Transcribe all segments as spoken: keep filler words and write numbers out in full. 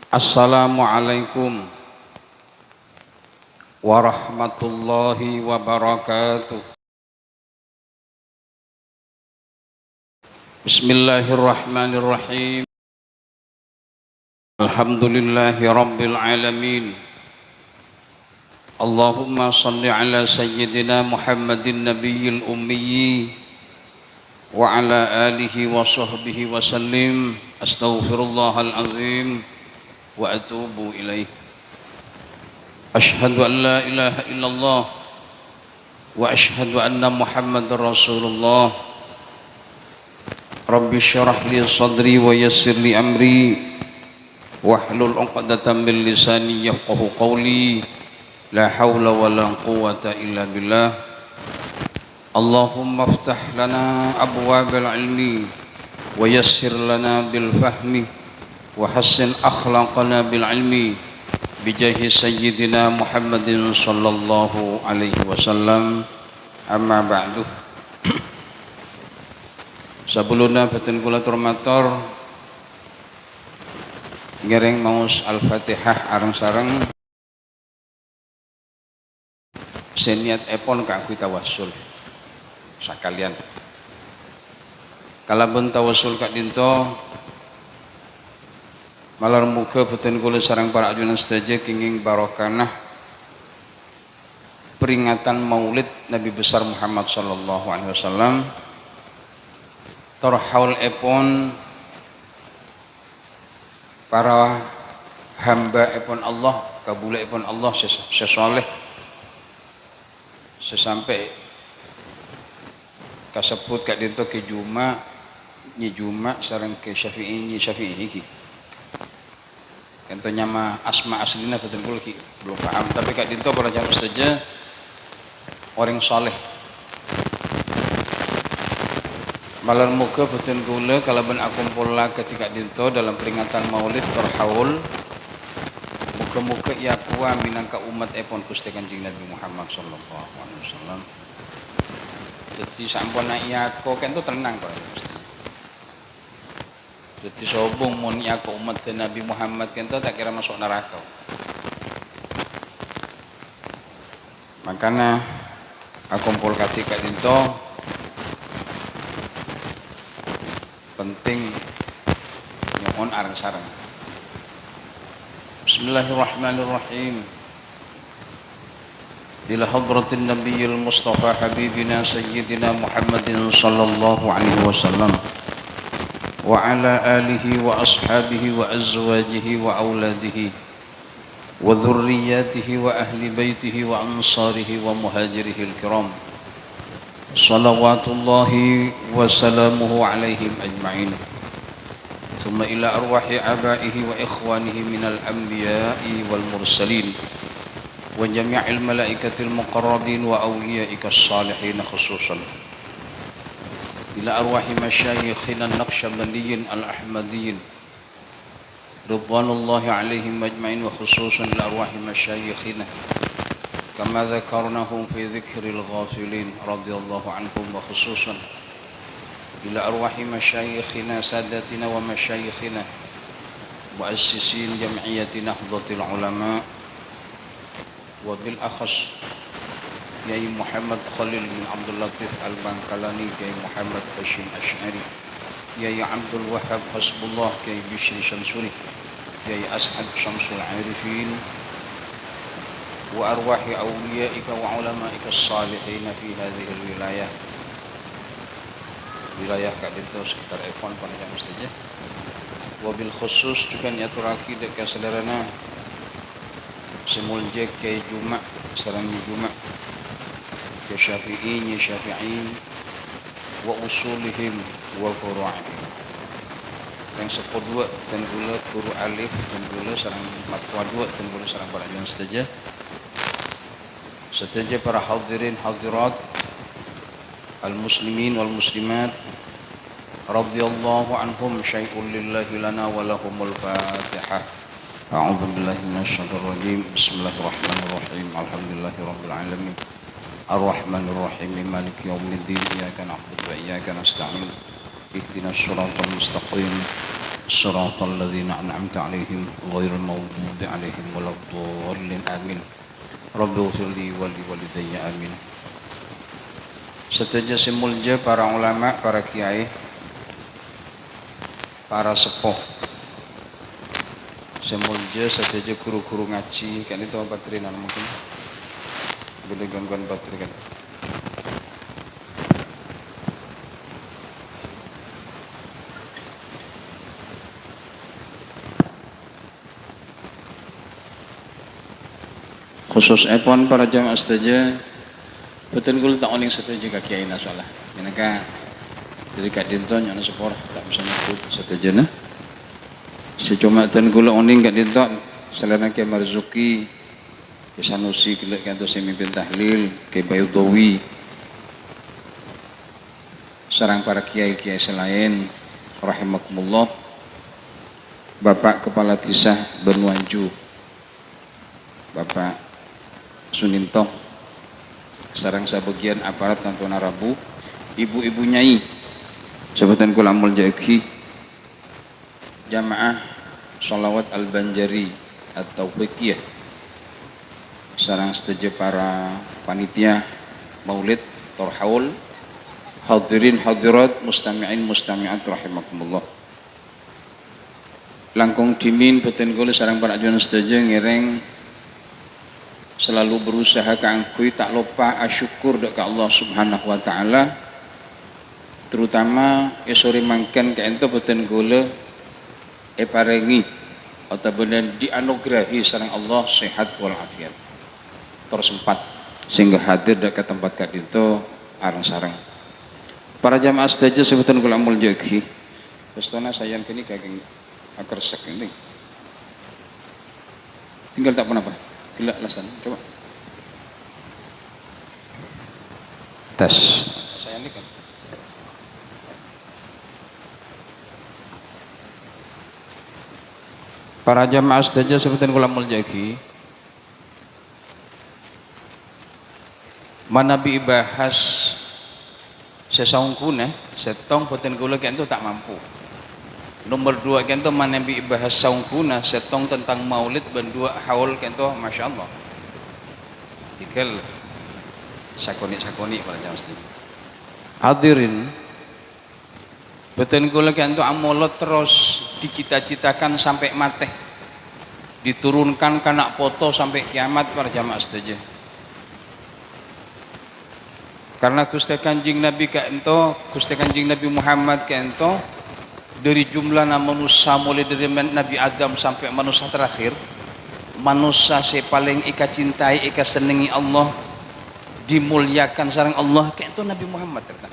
Assalamualaikum warahmatullahi wabarakatuh. Bismillahirrahmanirrahim. Alhamdulillahi rabbil alamin. Allahumma shalli ala sayyidina Muhammadin nabiyil ummi wa ala alihi wa sahbihi wa sallim. Astaghfirullahal azim wa atubu ilaih. Asyhadu an la ilaha illallah wa asyhadu anna Muhammadar Rasulullah. Rabbi syrah li sadri wa yassir li amri wahlul 'uqdatam min lisani yafqahu qawli. La haula wa la quwwata illa billah. Allahumma iftah lana abwabal ilmi wa yassir lana bil fahmi wa hassin akhlaqana bil ilmi bi jahi sayyidina Muhammadin sallallahu alaihi wasallam. Amma ba'du. Sabellunna bhâdhân kaulâ tor-mator ngèrèng maos Al-Fatihah areng-sareng. Sè niyatèpon kaangghuy tawassul sakalèyan. Kalabân tawassul ka'dinto, malar moghâ bhâdhân kaulâ sareng para ajunan sadhâjâ kèngèng barokana peringatan Maulid Nabi Besar Muhammad sallallahu alaihi wasallam, tor haulèpon para hambâèpon Allah, kabulâèpon Allah sè, sè shalèh, sè sampè' kasebbhut ka'dinto Kè Juma', Nyi Juma' sareng Kè Syafi'i, Nyi Syafi'i ghi. Ka'dinto nyama asma aslina bhâdhân kaulâ ghi belum paham, tapè ka'dinto para jamaah sadhâjâ orèng shalèh. Malar moghâ bhâdhân kaulâ kalabân akompol la kadhi ka'dinto dalam peringatan Maulid tor haul, moghâ-moghâ èakowa mènangka ommattèpon Ghustè Kanjeng Nabi Muhammad sallallahu alaihi wasallam. Dhâddhi, samponna èako, ka'dinto tennang, Pak. Dhâddhi, sobung mon èako ommaddhâ Nabi Muhammad ka'dinto ta' kèra maso' naraka. Mangkana akompol kadhi ka'dinto penting nyo'on areng-sareng. Bismillahirrahmanirrahim. Ila hadratin nabiyil mustafa habibina sayyidina Muhammadin sallallahu alaihi wasallam wa ala alihi wa ashabihi wa azwajihi wa auladihi wa dzurriyyatihi wa ahli baitihi wa ansarihi wa muhajirihil kiram. Shalawatullahi wa salamuhu alaihim ajma'in. Tsumma ila arwahi abaihi wa ikhwanihi minal anbiya'i wal mursalin. Wa jami'il malaikatil muqarrabin wa awliya'ikas shalihin khususan. Ila arwahi masyayikhina an-naqsyabandiyyin al-ahmadiyyin. Ridwanullahi alaihim ajma'in wa khususan ila arwahi masyayikhina. Kama dzakarnahum fi dzikril ghafilin radhiyallahu anhum wa khususan. Ila arwahi masyayikhina sadatina wa masyayikhina muassisin jam'iyyati Nahdlatil Ulama. Wa bil akhas, Kiai Muhammad Khalil bin Abdul Latif Al-Bangkalani, Kiai Muhammad Hasyim Asy'ari, Kiai Abdul Wahhab Hasbullah, Kiai Bisyri Syamsuri, Kiai Ash'ad Syamsul Arifin, wa arwahi awliyaika wa ulama'ika shalihin fi hadhil wilayah. Wilayah ka'dinto sekitar èpon panjang sadhâjâ. Wabil khusus jhughân èyatorraghi dâ' ka salèrana sè molja Kiai Juma' sareng Nyi Juma', Kiai Syafi'i, Nyi Syafi'i, wa usulihim wa furu'ihim. Rèng seppo duwâ' dân kaulâ, ghuru alif dân kaulâ sareng mattowa duwâ' dân kaulâ sareng para ajunan sadhâjâ. Sadhâjâ para hadirin hadirat, al-muslimin wal muslimat, radhiyallahu anhum syai'un lillahi lana wa lahumul Fatihah. A'udzu billahi minasy syaithanir rajim. Bismillahirrahmanirrahim. Alhamdulillahi rabbil alamin. Arrahmanirrahim. Maliki yaumiddin. Iyyaka na'budu wa iyyaka nasta'in. Ihdinas siratal mustaqim. صراط الذين أنعمت عليهم غير المغضوب عليهم ولا الضالين. آمين. رب اغفر لي ولوالدي. آمين. Sadhâjâ sè molja para ulama, para kiai, para seppo. Sè molja sadhâjâ ghuru-ghuru ngajhi, ka'dinto baterèna mungkin. Boleh gangguan baterai kan. Khususèpon para jamaah sadhâjâ, bhunten kaulâ ta' onèng sadhâjâ ka kiaina soalla. Mènangka dhâri ka'dinto nyo'ona sapora ta' bisa nyebbhut sadhâjâna. Sè coma dhân kaulâ onèng ka'dinto, salèrana Kè Marzuki, Kè Sanusi ghellâ' ka'dinto sè mimpin tahlil, Kè Baidawi, sareng para kiai-kiai sè laèn, rahimakumullah, Bapak Kepala Desa Banuanju, Bapak Suninto, sareng sabâgiyân aparat Tantona Rabu, ibu-ibu nyai, sè bhunten kaulâ molja'aghi, jamaah shalawat Al-Banjari At-Taufiqiyah, sareng sadhâjâ para panitia maulid, tor haul, hadirin hadirat, mustami'in mustami'at rahimakumullah. Langkong dhimèn bhâdhân kaulâ sareng para ajunan sadhâjâ ngèrèng selalu berusaha kaangghuy ta' loppa asyukur dâ' ka Allah Subhanahu wa Ta'ala, terutama è sore mangkèn ka'dinto bhâdhân kaulâ èparèngè otabâna dianugrahi sareng Allah sehat walafiat, tor sempat sehingga hadir dâ' ka tempat ka'dinto areng-sareng. Para jamaah sadhâjâ sè bhâdhân kaulâ molja'aghi, Pestona saèyan ghânèka ghing akersek ghânèka. Tinggal ta' ponapa. Ghellâ' lasan. Coba. Tes. Saèyan nèka. Para jamaah sadhâjâ sè bhâdhân kaulâ molja'aghi, manabi èbahas sè saongghuna, sèttong bhâdhân kaulâ ka'dinto ta' mampu. Nomer dua ka'dinto manabi èbahas saongghuna, sèttong tentang maulid bân dua haul ka'dinto, masyaallah. Tinggal sakonè'-sakonè' para jamaah sadhâjâ. Hadirin, Bhâdhân kaulâ ka'dinto amolod terros dicita-citakan sampè' matè, diturunkan ka na' poto sampè' kiamat, para jamaah sadhâjâ. Karna Ghustè Kanjeng Nabi ka'dinto, Ghustè Kanjeng Nabi Muhammad ka'dinto, dhâri jumlana manossa molaè dhâri men-, Nabi Adam sampè' manossa terakhir, manossa sè palèng èkacintai, èkasennengngè Allah, dimoljakan sareng Allah, ka'dinto Nabi Muhammad, tarètan.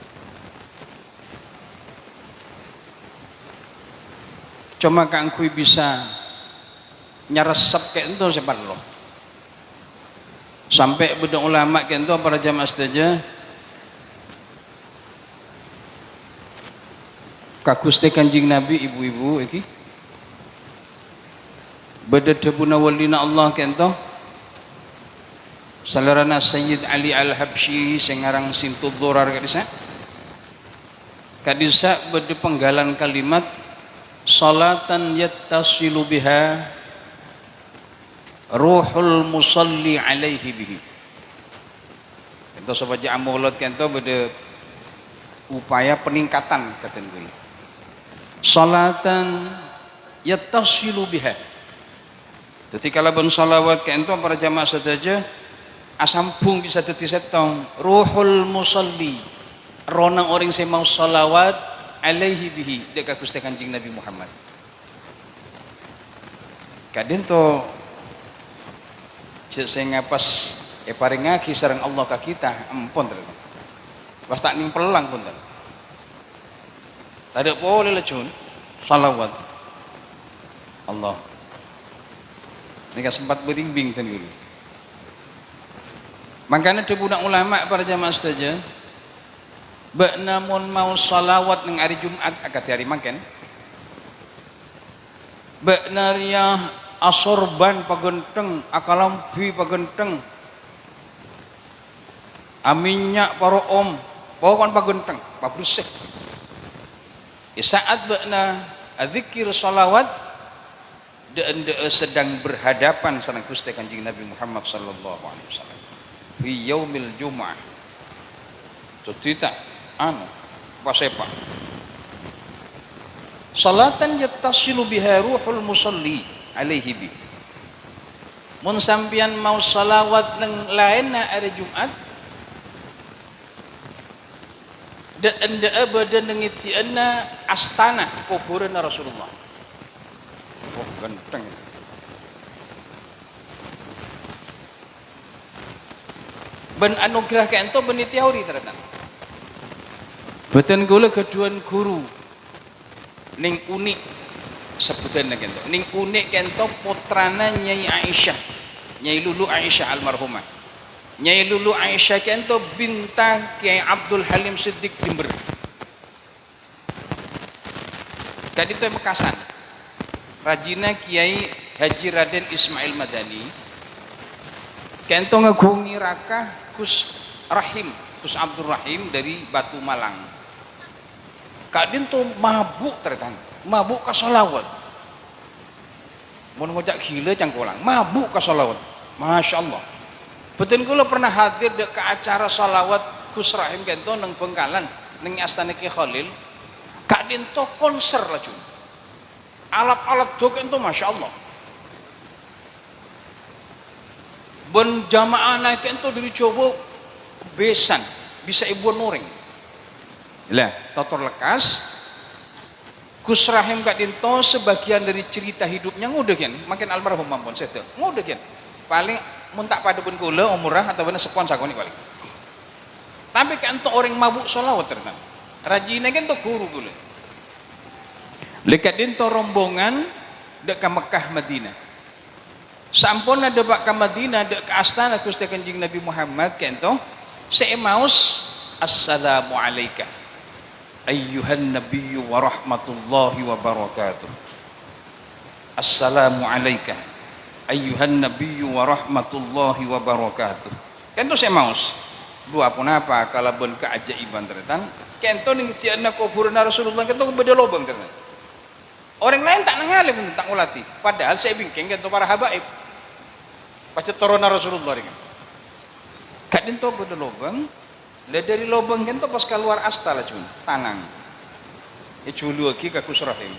Coma kaangghuy bisa nyaressep ka'dinto sè parlo. Sampè' bâdâ ulama ka'dinto, para jamaah sadhâjâ, ka Ghustè Kanjeng Nabi, ibu-ibu, èngghi. Bâdâ dhâbuna walina Allah ka'dinto, salèrana Sayyid Ali Al-Habsyi sè ngarang Sintud Durar ka'dissa'. Ka'dissa' bâdâ penggalan kalimat, "Shalatan yattasilu biha ruhul musalli alaihi bihi." Ka'dinto sopajâ amolod ka'dinto bâdâ upaya peningkatan, ka'dinto. "Shalatan yattasilu biha." Dhâddhi, kalabân shalawat ka'dinto, para jamaah sadhâjâ, asambhung bisa dhâddhi sèttong. Ruhul musalli, errohna orèng sè maos shalawat, alaihi bihi, dâ' ka Ghustè Kanjeng Nabi Muhammad. Ka'dinto jhâ' sènga pas èparèngaghi sareng Allah ka kita, ampon, tarètan. Pas ta' nèng pellang, ponten. Tadâ' polè lajun, shalawat. Allah. Nèka sempat berimbing ten guru. Mangkana dhâbuna ulama, para jamaah sadhâjâ, bâ'na mon maos shalawat neng arè Jum'at akadhi arè mangkèn, bâ'na rèya asorban paghântheng, akalambhi paghântheng, Amènnya' paro'om, pokon paghântheng, pabersè. È sa'at bâ'na Adzikir shalawat, dâ'-endâ'â sedang berhadapan sareng Ghustè Kanjeng Nabi Muhammad sallallahu alaihi wasallam. Fi yaumil jumu'ah. Dâddhi ta', anu, pa-sepa'. Shalatan yattasilu biha ruhul musalli alaihi bi. Mon sampèyan maos shalawat neng laènna arè Jum'at, dâ'-endâ'â bâdâ neng è dâ'enna astana kobhurânna Rasulullah. Oh, ghântheng. Bân anugerah ka'ènto bânnè teori, tarètan. Bhâdhân kaulâ ghâdhuwân ghuru. Neng Uni, sebbhudhânna ka'ènto. Neng Uni ka'ènto pottrana Nyai Aisyah. Nyai Lulu Aisyah almarhumah. Nyai Lulu Aisyah ka'ènto binta Kiai Abdul Halim Siddiq Jember. Ka'dinto è Mekasan. Rajina Kiai Haji Raden Ismail Madani. Ka'ènto ngaghungè raka Gus Rahim, Gus Abdul Rahim dâri Batu Malang. Ka'dinto mabu', tarètan. Mabu' ka shalawat. Mon ngoca' ghilâ cangkolang, mabu' ka shalawat. Masya Allah. Bhâdhân kaulâ pernah hadir dâ' ka acara shalawat Gus Rahim ka'ènto neng Bangkalan, neng astana Ki Khalil. Ka'dinto konser laju. Alat-alat dâ' ka'ènto, Masya Allah. Bân jama'ana ka'ènto dâri Jhâbâ bhisan, bisa èbuwân orèng. Lah, tottor lekkas, Gus Rahim ka'dinto sebagian dâri cerita hidupnya ngodâ, ghi. Mangkèn almarhum ampon sèdhâ. Ngodâ, ghi. Palèng mon ta' padâ bân kaulâ omorra otabâna seppon sakonè' palèng. Tapè ka'ènto orèng mabu' shalawat, tarètan. Rajina ka'ènto ghuru kaulâ. Lè ka'dinto rombongan dâ' ka Mekkah Madinah. Saamponna dâpa' ka Madinah, dâ' ka astana Ghustè Kanjeng Nabi Muhammad ka'ènto, sè èmaos, "Assalamu alaika ayyuhan nabiyyu wa rahmatullahi wa barakatuh. Assalamu alaika ayyuhan nabiyyu wa rahmatullahi wa barakatuh." Ka'ènto sè èmaos. Dhu, aponapa kalabân kaajaiban, tarètan? Ka'ènto neng è dâ'enna kobhurânna Rasulullah ka'ènto bâdâ lobâng, tarètan. Orèng laèn ta' nangalè, mon ta' ngolatè. Padahal sè èbingkèng ka'ènto para habaib. Pajhât toronna Rasulullah rèya. Ka'dinto bâdâ lobâng, la dâri lobâng ka'ènto pas kalowar asta laju, tanang. Èjuluwaghi ka Gus Rahim.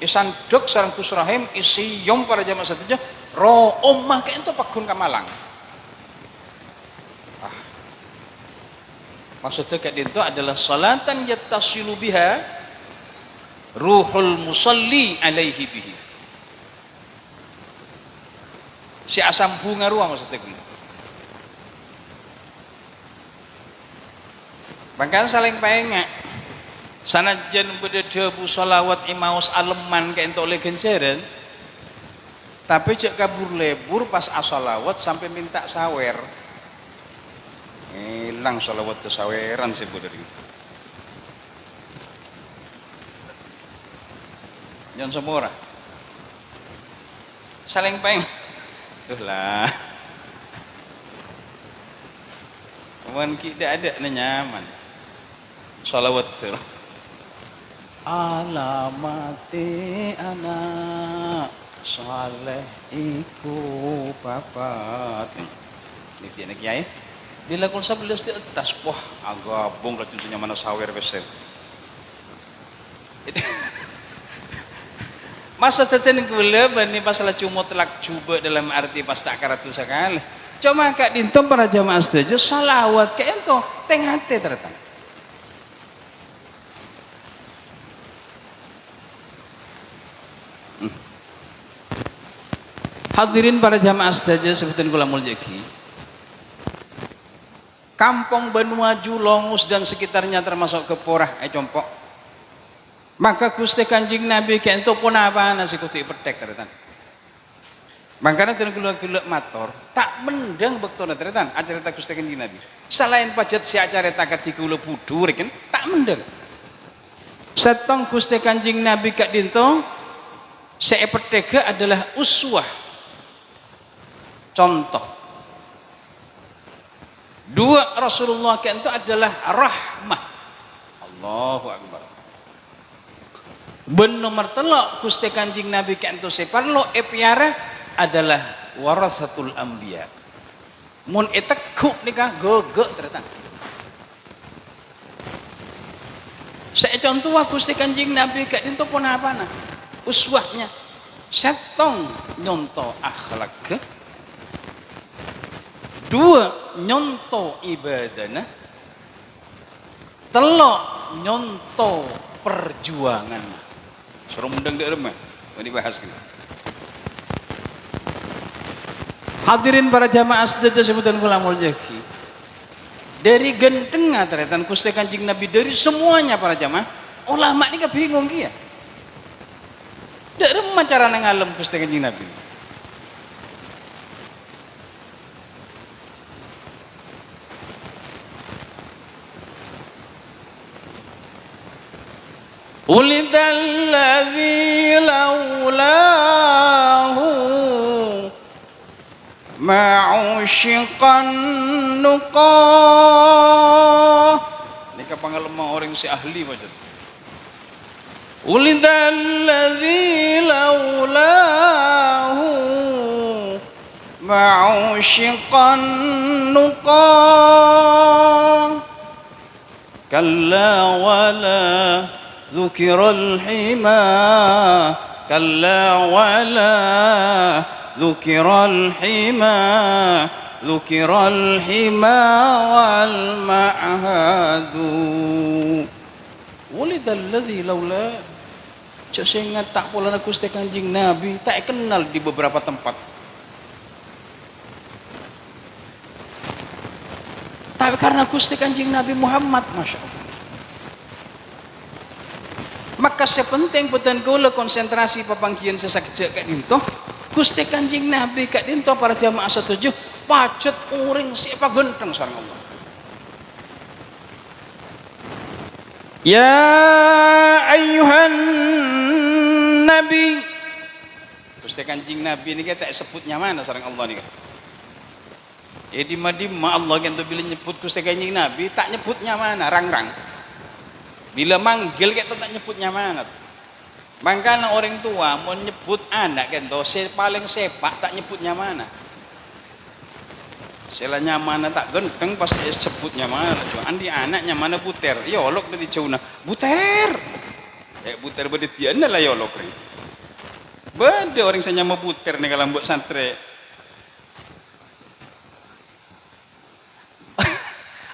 Èsandhek sareng Gus Rahim, èsèyom para jamaah sadhâjâ, roh omah ka'ènto pagghun ka Malang. Ah. Maksoddhâ ka'dinto adalah shalatan yattasilu biha ruhul musalli alaihi bihi. Sè asambhungnga rowa maksoddhâ ghulâ. Mangkana salèng paènga', sanajjân bâdâ dhâbu shalawat èmaos alemman ka'ènto ollè ghânjhârân, tapè jhâ' kabur-lebur pas ashalawat sampè' mènta sawèr. Èlang shalawat sawèran sè bâdâ rèya. Nyo'on sapora. Salèng paèng. Duh la. Mon ghi' dâ'-adâ'na nyaman. Shalawat terro. Alamati ana' saleh iku papat. Nèka, nèka, Kèyaè. Bilâ kol sabellâs dâ' attas, wah, aghâbung rajin sè nyamana sawèr pèssè. Masa dhâddhiyân ghulâ bânnè pas laju mutlak jhubâ' dalam arti pas ta' karato sakalè. Coma ka'dinto para jamaah sadhâjâ, shalawat ka'ènto tè-ngatè tarètan. Hmm. Hadirin para jamaah sadhâjâ sè bhâdhân kaulâ molja'aghi. Kampong Banua Julongus dan sekitarnya termasuk Gapura è compo'. Maka Ghustè Kanjeng Nabi ka'ènto ponapana sè kodhu èpèthèk, tarètan. Mangkana dhân ghulâ-ghulâ mator, ta' mendhâng bâktona, tarètan, acarèta Ghustè Kanjeng Nabi. Salaèn pajhât sè acarèta kadhi ghulâ budhu rèken, ta' mendhâng. Sèttong Ghustè Kanjeng Nabi ka'dinto sè èpèthèghâ adalah uswah. Conto. Dua, Rasulullah ka'ènto adalah rahmah. Allahu Akbar. Bân nomer tello', Ghustè Kanjeng Nabi ka'dinto sè parlo èpèyara adalah warasatul anbiya. Mon ètegghu' nèka ghâghâ', tarètan. Sè ècontowa Ghustè Kanjeng Nabi ka'dinto ponapana? Uswahnya. Sèttong, nyonto akhlakka. Duwâ', nyonto ibâdâna. Tello', nyonto parjuwânganna. Soro mondhâng dâ' remma, bâdhi bahas kènè. Hadirin para jamaah sadhâjâ sè bhâdhân kaulâ moljâ'aghi. Dâri ghântengnga tarètan Ghustè Kanjeng Nabi, dâri semuanya para jamaah, ulama nèka bingung kèya. Dâ' remma carana ngalem Ghustè Kanjeng Nabi. Wulidalladzi laulahu ma'usyiqan nuqa. Nèka pangalemma orèng sè ahli, pajhât. Wulidalladzi laulahu ma'usyiqan nuqa. Kalla wala dzukiral hima. Kalla wala dzukiral hima. Dzukiral hima wal ma'hadu. Wulidalladzi laula. Jhâ' sènga' ta' polana Ghustè Kanjeng Nabi ta' èkennal di beberapa tempat. Tapè karena Ghustè Kanjeng Nabi Muhammad, masya Allah. Maka sè penting bhâdhân kaulâ konsentrasi papangghiyân sè sakejjhâ' ka'dinto, Ghustè Kanjeng Nabi ka'dinto para jamaah sadhâjâ pajhât orèng sè èpaghântheng sareng Allah. Ya ayyuhan nabi. Ghustè Kanjeng Nabi nèka ta' èsebbhut nyamana sareng Allah nèka. È dimma-dimma Allah ka'dinto bilâ nyebbhut Ghustè Kanjeng Nabi, ta' nyebbhut nyamana, rang-rang. Bilâ manggil ka'dinto ta' nyebbhut nyamana. Mangkana orèng towa mon nyebbhut ana' ka'dinto sè palèng sèpa' ta' nyebbhut nyamana. Sè la nyamana ta' ghântheng pas èsebbhut nyamana. Andi' ana' nyamana Buter, èolok dâri jhâuna, "Buter!" È, Buter bâdâ diyâna la èolok rèng. Bâdâ orèng sè nyama Buter nèka lambâ' santrè.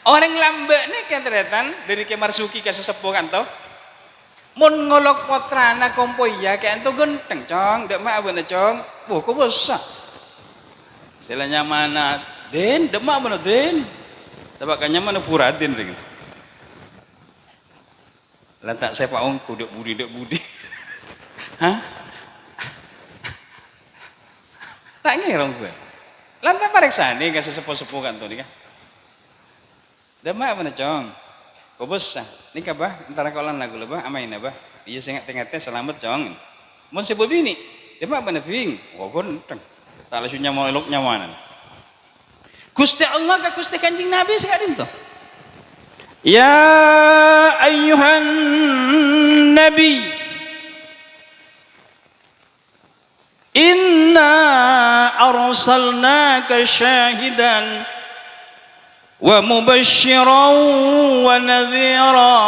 Orèng lambâ' nèka tarètan dâri Kè Marzuki ka sè seppo ka'dinto. Mon ngolok pottrana kompoyya ka'dinto ghântheng, Cong. Dâ' emma' bâ'na, Cong. Wah, kobâsa. Sè la nyamana Din, dâ' emma' bâ'na, Din. Taba' ka nyamana Buradin, rèng. Lan ta' sèpa' ongghu, dâ' budi, dâ' budi. Hah? Ta' ngèrong ghâ. Lan ta' parèksanè ka sè seppo-seppo ka'dinto nèka. Dâ' emma' bâ'na, Cong. Kobâsa. Nèka, Bah, entara kaulâ lagu lè, Bah, amaèna, Bah. Iyâ, sè ngatè-ngatè salamet, Cong. Mon sè bâbinè', dâ' emma' bâ'na, Bing. Wah, ghântheng. Ta' langsung nyama èolok nyamana. Ghustè Allah ka Ghustè Kanjeng Nabi sè ka'dinto. Ya ayyuhan nabi. Inna arsalnaka syahidan wa mubasysyiran wa nadhira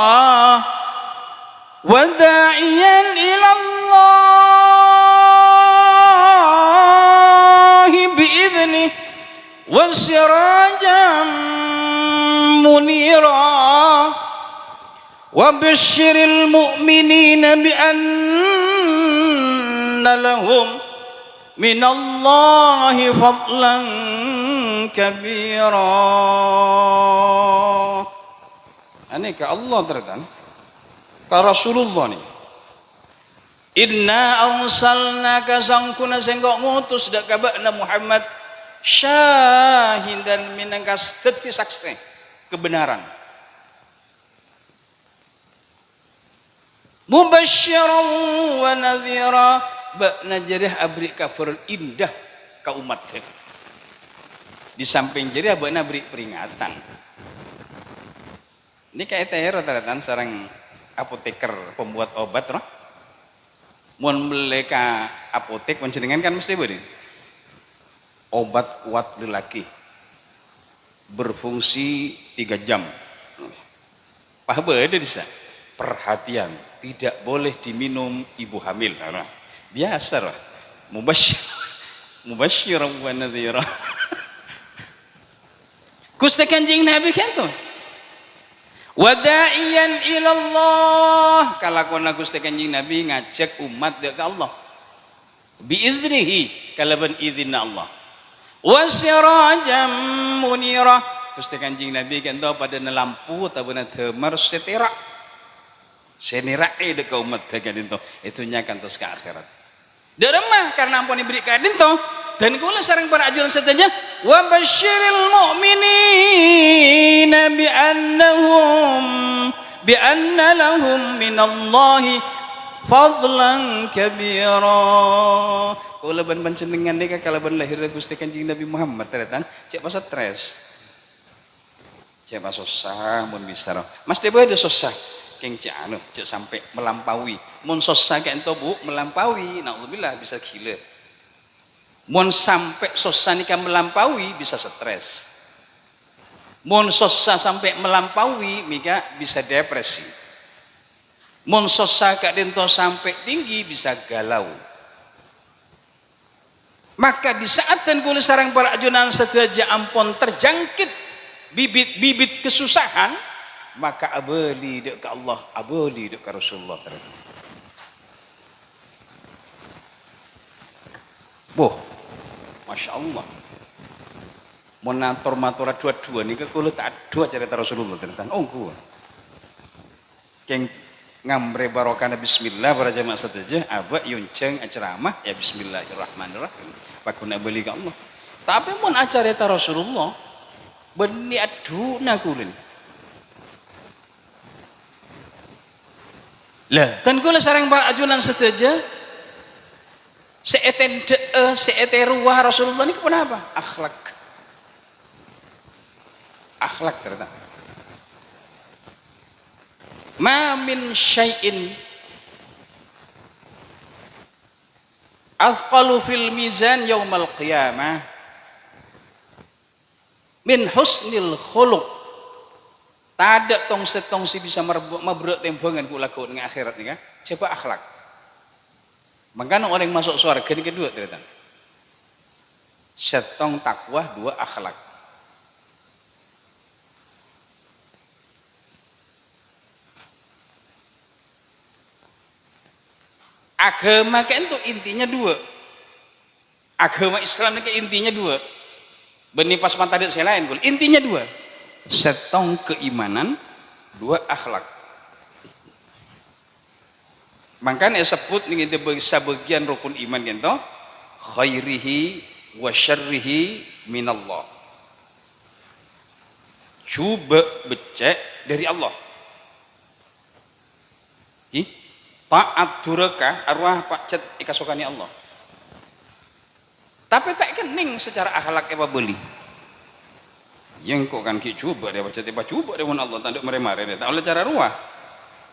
wa da'iyan ilallahi bi idznihi wa sirajan munira. Wa basysyiril mu'minina bi anna lahum minallahi fadlan kabira. Anèka Allah tarètan ka Rasulullah nèka. Inna arsalnaka, sangkona sèngko' ngotos dâ' ka bâ'na Muhammad, syahidan, mènangka s-, dhâddhi saksè kebenaran. Mubasysyiran wa nadhira, bâ'na jârèya aberri' kabhâr indah ka ommaddhâ. Di samping jârèya bâ'na aberri' peringatan. Nèka ètèro tarètan sareng apoteker, pembuat obat, roh. Mon mellè ka apotek, panjhennengngan kan mestè bâdâ obat kuat lelaki, berfungsi tiga jam. Pas bâdâ dissa', "Perhatian, tidak boleh diminum ibu hamil." Nah, biasa, roh. Mubasyir-, mubasyiran wa nadhira. Ghustè Kanjeng Nabi ghânto. "Wa da'iyan ilallah." Kalakowanna Ghustè Kanjeng Nabi ngajhâk ommat dâ' ka Allah. "Bi idznihi," kalabân idinna Allah. "Wa sirajan munira." Ghustè Kanjeng Nabi ghânto padâna lampu otabâna dâmar sè tèra'. Sè nèra'è dâ' ka ommaddhâ ka'dinto, è dhunnya kantos ka akhèrat. Dâ' remma, karna ampon èberri' ka'dinto, dân kaulâ sareng para ajunan sadhâjâ, "Wa basyiril mu'minina bi annahum, bi anna lahum minallahi fadlan kabira." Kaulâ bân panjhennengngan nèka kalabân lahèrra Ghustè Kanjeng Nabi Muhammad, tarètan, cè' pasatres. Cè' pasossa mon bisa, roh. Mastè bâdâ sossa. Kèng cè' anu, cè' sampè' melampaui. Mon sossa ka'dinto, Bu, melampaui, naudzubillah, bisa ghilâ. Mon sampè' sossa nèka melampaui, bisa stres. Mon sossa sampè' melampaui, mèka bisa depresi. Mon sossa ka'dinto sampè' tinggi, bisa galau. Maka di saat dân kaulâ sareng para ajunan sadhâjâ ampon terjangkit bibit-bibit kesusahan, maka abâli dâ' ka Allah, abâli dâ' ka Rasulullah, tarètan. Boh, Masya Allah. Mon ator matora duwâ-duwâ nèka kaulâ ta' addu'a carèta Rasulullah, tarètan. Ongghu. Kèng ngamrè barokana bismillah, para jamaah sadhâjâ, abâ' èonjhâng aceramah, ya bismillahirrahmanirrahim. Paggun abâli ka Allah. Tapè mon acarèta Rasulullah, bânnè addu'na kaulâ. Lah, dân kaulâ sareng para ajunan sadhâjâ, sè ètèndhâ'â, sè ètèrowa Rasulullah nèka ponapa? Akhlak. Akhlak, tarètan. "Ma min syai'in athqalu fil mizan yaumal qiyamah min husnil khuluq." Tadâ' tong-sèttong sè bisa marb-, maberrâ' tèmbhângan, Bu, lagghu' neng akhèrat nèka, jhâbâ akhlak. Mangkana orèng maso' sowarghâ nèka duwâ', tarètan. Sèttong takwa, duwâ' akhlak. Aghâma ka'dinto intinya duwâ'. Aghâma Islam nèka intinya duwâ'. Bânnè pas matadâ' sè laèn, Kul. Intinya duwâ'. Sèttong keimanan, duwâ' akhlak. Mangkana èsebbhut neng è dâ-, sabâgiyân rokon iman ka'dinto, "Khairihi wa syarrihi minallah." Jhubâ' beccè' dâri Allah. Hi? Ta'at duraka, arowa pajhât èkasokanè Allah. Tapè ta' kennèng sacara akhlak èpabâli. Yâ engko' kan ghi' jhubâ' rè, pajhât èpajhubâ' rè mon Allah, tandhâ' marè-marè rè, ta' ollè cara rowa.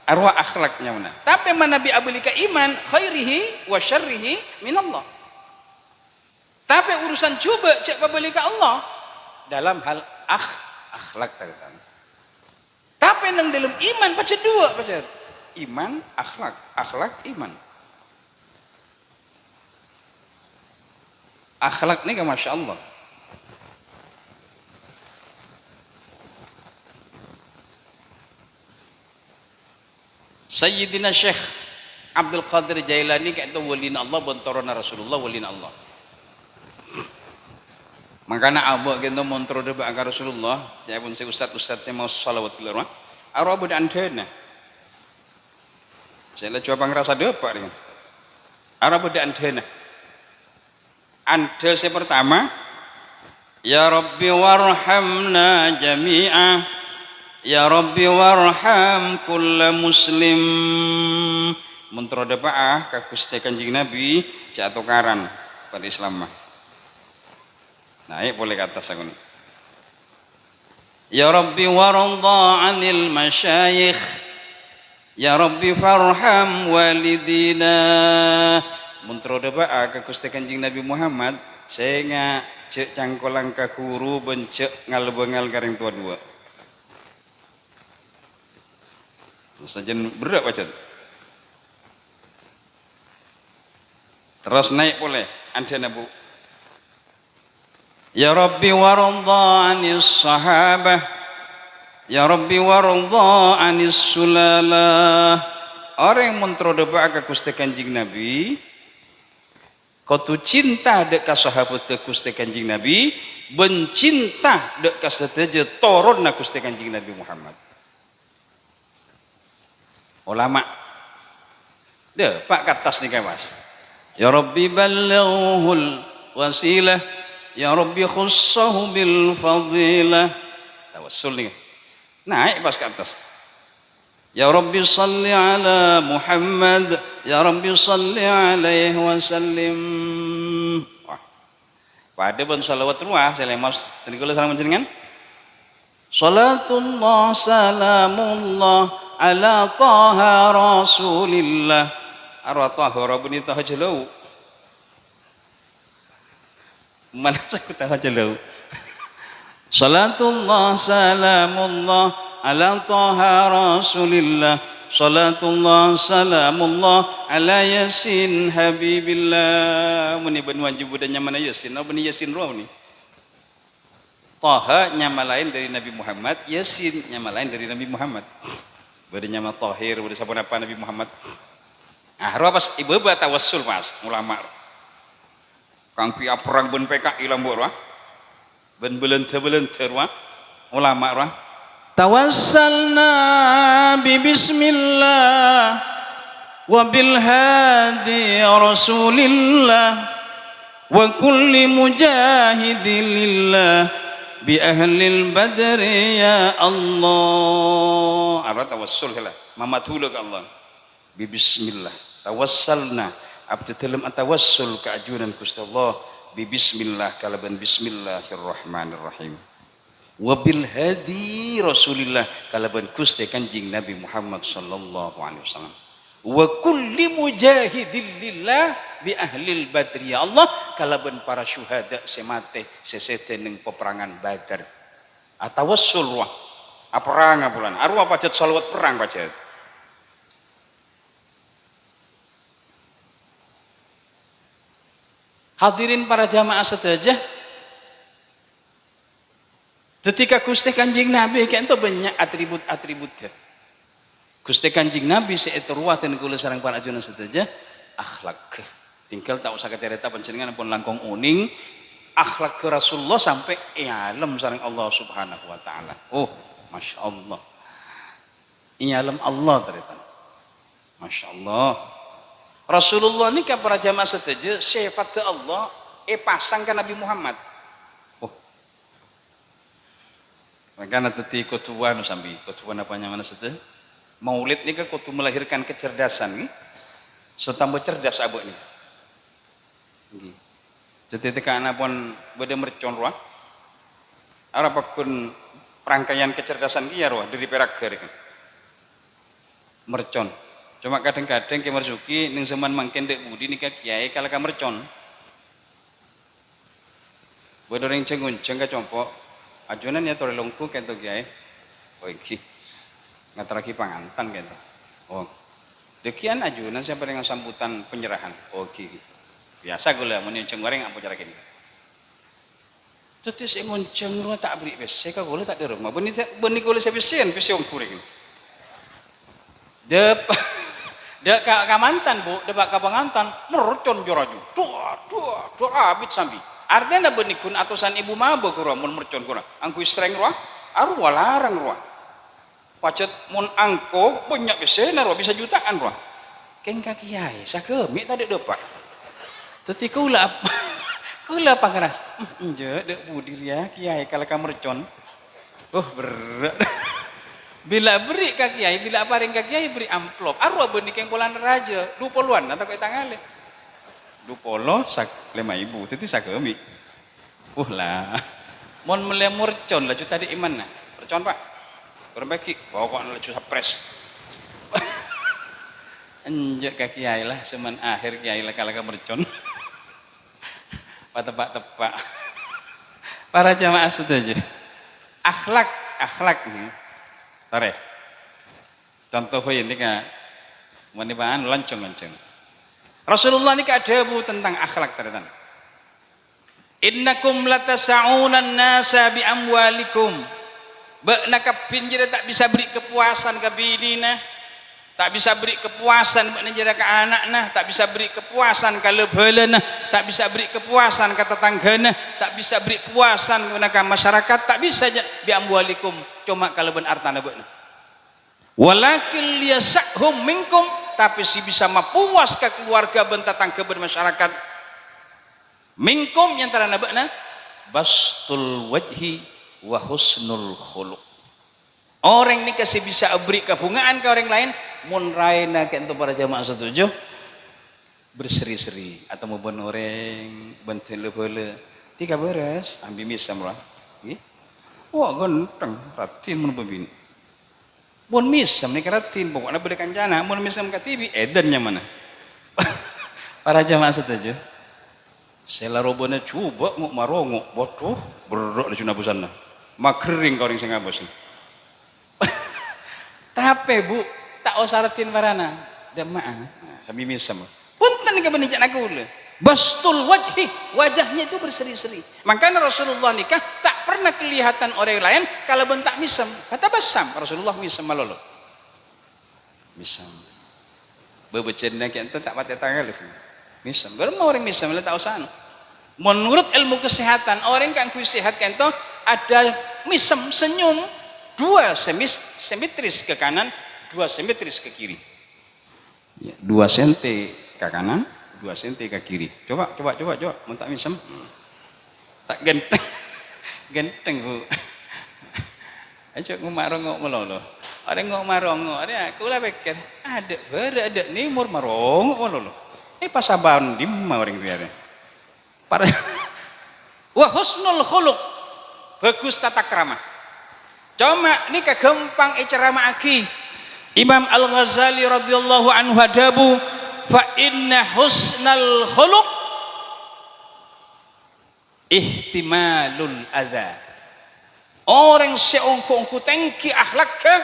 Arowa akhlak nyamana. Tapè manabi abâli ka iman, khairihi wa syarrihi minallah. Tapè urusan jhubâ' jhâ' pabâli ka Allah dalam hal akh-, akhlak, tarètan. Tapè neng dâlem iman pajhât duwâ', pajhât. Iman, akhlak, akhlak, iman. Akhlak nèka, Masya Allah. Sayyidina Syekh Abdul Qadir Jailani ka'dinto walina Allah, bân toronna Rasulullah, walina Allah. Mangkana abâ' ka'dinto mon terro dâpa'a ka Rasulullah, ca'èpon sè ustad-ustad sè maos shalawat ghellâ' rowa, arowa bâdâ andhâna. Sè laju apangrasa dâpa' rèya. Arowa bâdâ andhâna. Andhâ sè partama, "Ya Rabbi warhamna jami'a, ya Rabbi warham kulla muslim." Mon terro dâpa'a ka Ghustè Kanjeng Nabi, jhâ' atokaran padâ Islamma. Naè' polè ka attas sakonè'. "Ya Rabbi warda 'anil masyayikh." "Ya Rabbi farham walidina." Mon terro dhâpa'a ka Ghustè Kanjeng Nabi Muhammad, sènga' jhâ' cangkolang ka ghuru bân jhâ' ngal-bângal ka rèng towa duwâ'. Sajân berrâ' pajhât. Terros naè' polè, andhâna, Bu. "Ya Rabbi warḍa 'anis sahabah. Ya Rabbi warḍa 'anis sulalah." Orèng mon terro dhâpa'a ka Ghustè Kanjeng Nabi, kodhu cinta dâ' ka sahabaddhâ Ghustè Kanjeng Nabi, bân cinta dâ' ka sadhâjâ toronna Ghustè Kanjeng Nabi Muhammad. Ulama. Dhâpa' ka attas nèka, Mas. "Ya Rabbi ballighhul wasilah, ya Rabbi khussahu bil fadilah." Tawassul nèka. Naè' pas ka attas. "Ya Rabbi shalli ala Muhammad, ya Rabbi shalli alaihi wasallim." Wah. Padâ bân shalawat rowa sè lèma' dhân kaulâ sareng panjhennengngan. Shalatullah salamullah ala Taha Rasulillah. Arowa Taha, arowa bânnè Taha Jalâu. Mana saku Taha Jalâu? Shalatullah salamullah ala Taha Rasulillah. Shalatullah salamullah ala Yasin Habibillah. Muni bân wajib udah nyamana Yasin, apa ni Yasin rowa muni? Taha nyama laèn dâri Nabi Muhammad, Yasin nyama laèn dâri Nabi Muhammad. Bâdâ nyama Tahir, bâdâ saponapa Nabi Muhammad. Ah, rowa pas ibâbâ tawassul, Mas, ulama. Kaangghuy aperrang bân P K I lambâ' rowa. Bân bâlândhâ-bâlândhâ rowa. Ulama rowa. Tawassalna bi bismillah wa bil hadi Rasulillah wa kulli mujahidin lillah bi ahlil badri ya Allah. Arowa tawassul kala. Mamadhulâ ka Allah. Bi bismillah. Tawassalna. Abdhi dhâlem atawassul ka ajunan Ghustè Allah. Bi bismillah, kalabân bismillahirrahmanirrahim. Wa bil hadi Rasulillah, kalabân Ghustè Kanjeng Nabi Muhammad sallallahu alaihi wasallam. Wa kulli mujahidin lillah bi ahlil badri, ya Allah, kalabân para syuhada sè matè, sè sèdhâ neng peperangan Badar. Atawassul rowa. Aperrang abulân. Arowa pajhât shalawat perrang pajhât. Hadirin para jamaah sadhâjâ, dhâddhi ka Ghustè Kanjeng Nabi ka'dinto bânnya' atribut-atribut. Ghustè Kanjeng Nabi sè ètorowa dhân kaulâ sareng para ajunan sadhâjâ, akhlak. Tinggal ta' osa kacarèta, panjhennengngan ampon langkong onèng, akhlak Rasulullah sampè' èalem sareng Allah Subhanahu wa Ta'ala. Oh, Masya Allah. Èalem Allah, tarètan. Masya Allah. Rasulullah nèka para jamaah sadhâjâ, sèfatta Allah èpasang ka Nabi Muhammad. Oh. Mangkana dhâddhi kodhuwân sambi, kodhuwân apa nyamana sadhâjâ? Maulid nèka kodhu melahirkan kecerdasan, ngghi. Sotambâ cerdas abâ' nèka. Ngghi. Dhâddhi tèka'na pon bâdâ mercon rowa. Arapa ghun rangkaian kecerdasan kèya rowa dâri Pèragghâ rèya. Mercon. Coma kadhâng-kadhâng Kè Marzuki neng zaman mangkèn dâ' budi nèka kèyaè kala ka mercon. Bâdâ orèng jâng-onjâng ka compo', "Ajunan ya torè longghu kento, Kèyaè." "Oh, èngghi. Ngaterraghi pangantan kento." "Oh. Dâgghi'ân ajunan sè parènga sambutan penyerahan." "Oh, èngghi, èngghi. Biyasa kaulâ mon èonjhâng orèng ampon cara kènè." Dhâddhi sè ngonjhâng rowa ta' aberri' pèssè ka kaulâ ta' dhâremma. Bânnè sè, bânnè kaulâ sè pèssèan, pèssè ongghu rèya. Dâpa', dâ' ka, ka mantan, Bu, dâpa' ka pangantan, mercon jâ rajâ. Duwâ', duwâ', duwâ' abit sambi. Artèna bânnè ghun atosan èbu mabâ ghârowa mon mercon ghârowa. Angghuy srèng rowa, arowa larang rowa. Pajhât mon angko bânnya' pèssèna rowa, bisa juta'an rowa. Kèng ka kèyaè, sagâmè' ta' dâ' dâpa'. Dhâddhi kaulâ ap-, kaulâ pangrasa, "Hmm, enjâ', dâ' budi rèya kèyaè kala ka mercon." Oh, berrâ'. Bilâ aberri' ka kèyaè, bilâ aparèng ka kèyaè, berri' amplop. Arowa bânnè kèng polana rajâ, du polowan, atau kè tangalè. Du polo, sag-, lèma èbu, dhâddhi sagâmè'. Uh, la. Mon mellè mercon, laju tadâ' è mana? Mercon, Pak. Kurang bagi, pokokna laju sapres. Enjâ' ka kiai la, sè man akhèr kiai la kala ka mercon. Pateppa'-teppa'. Para jamaah sadhâjâ. Akhlak, akhlak nèka. Torè. Conto bhâi nèka, mon nèka bân lonjhâng-lonjhâng. Rasulullah nèka adhâbu tentang akhlak, tarètan. "Innakum latasa'unan nasa bi amwalikum." Bâ'na kabbhi jârèya ta' bisa berri' kapuasan ka binèna, ta' bisa berri' kapuasan bâ'na jârèya ka ana'na, ta' bisa berri' kapuasan ka la-bhâlâna, ta' bisa berri' kapuasan ka tatangghâna, ta' bisa berri' kapuasan ka masyarakat, ta' bisa jâ' bi amwalikum, coma kalabân artana bâ'na. "Walakin liyasa'hum minkum," tapè sè bisa mapuwas ka kaluwarga bân tatangghâ bân masyarakat. "Minkum," è antarana bâ'na, "bastul wajhi wa husnul khuluq." Orèng nèka sè bisa aberri' kabhunga'an ka orèng laèn, mon raèna ka'dinto para jamaah sadhâjâ, berseri-seri, atemmo bân orèng, bân la-bhâlâ. "Ti kabârâs?" Ambi mèsem, rowa. Ngghi. "Wah, ganteng, raddhin mon bâbinè'." Mon mèsem nèka raddhin, poko'na bâdâ kancana. Mon mèsem kadhibi', èdhân nyamana. Para jamaah sadhâjâ, sè la robâna jhubâ' ngo'-marongo', waduh, berrâ' lajuna bhâsanna. Maghering ka orèng sè ngabâs. Tapè, Bu, ta' osa raddhin parana. Dâ'emma'a. Nah, sambi mèsem. Ponten nèka bânnè ca'na kaulâ. Bastul wajhi, wajahnya itu berseri-seri. Mangkana Rasulullah nèka ta' pernah kelihatan orèng laèn kalabân ta' mèsem. Fatabassam, Rasulullah mèsem malolo. Mèsem. Bâbâjâna ka'dinto ta' patè tangalè. Mèsem. Bârâmma orèng mèsem la ta' osa anu. Menurut ilmu kesehatan, orèng kaangghuy sehat ka'dinto ada mèsem, senyum, dua semis-, simetris ke kanan, dua simetris ke kiri. Ya, dua senti ka kanan, dua senti ka kiri. Coba, coba, coba, coba. Mon ta' mèsem. Hmm. Ta' ganteng. Ganteng, Bu. Aja ngo'-marongo' malolo. Orèng ngo'-marongo', arèya kaulâ pèkkèr, adâ' bârâ', adâ' nèmor marongo' malolo. Eh, pas abân dimma orèng rèya, rè? Para-, wa husnul khuluq, bagus tata krama. Coma nèka ghâmpang ècerama'aghi. Imam Al-Ghazali radhiyallahu anhu adhâbu, "Fa inna husnal khuluq ihtimalul adza." Orèng sè ongghu-ongghu tèngghi akhlakka,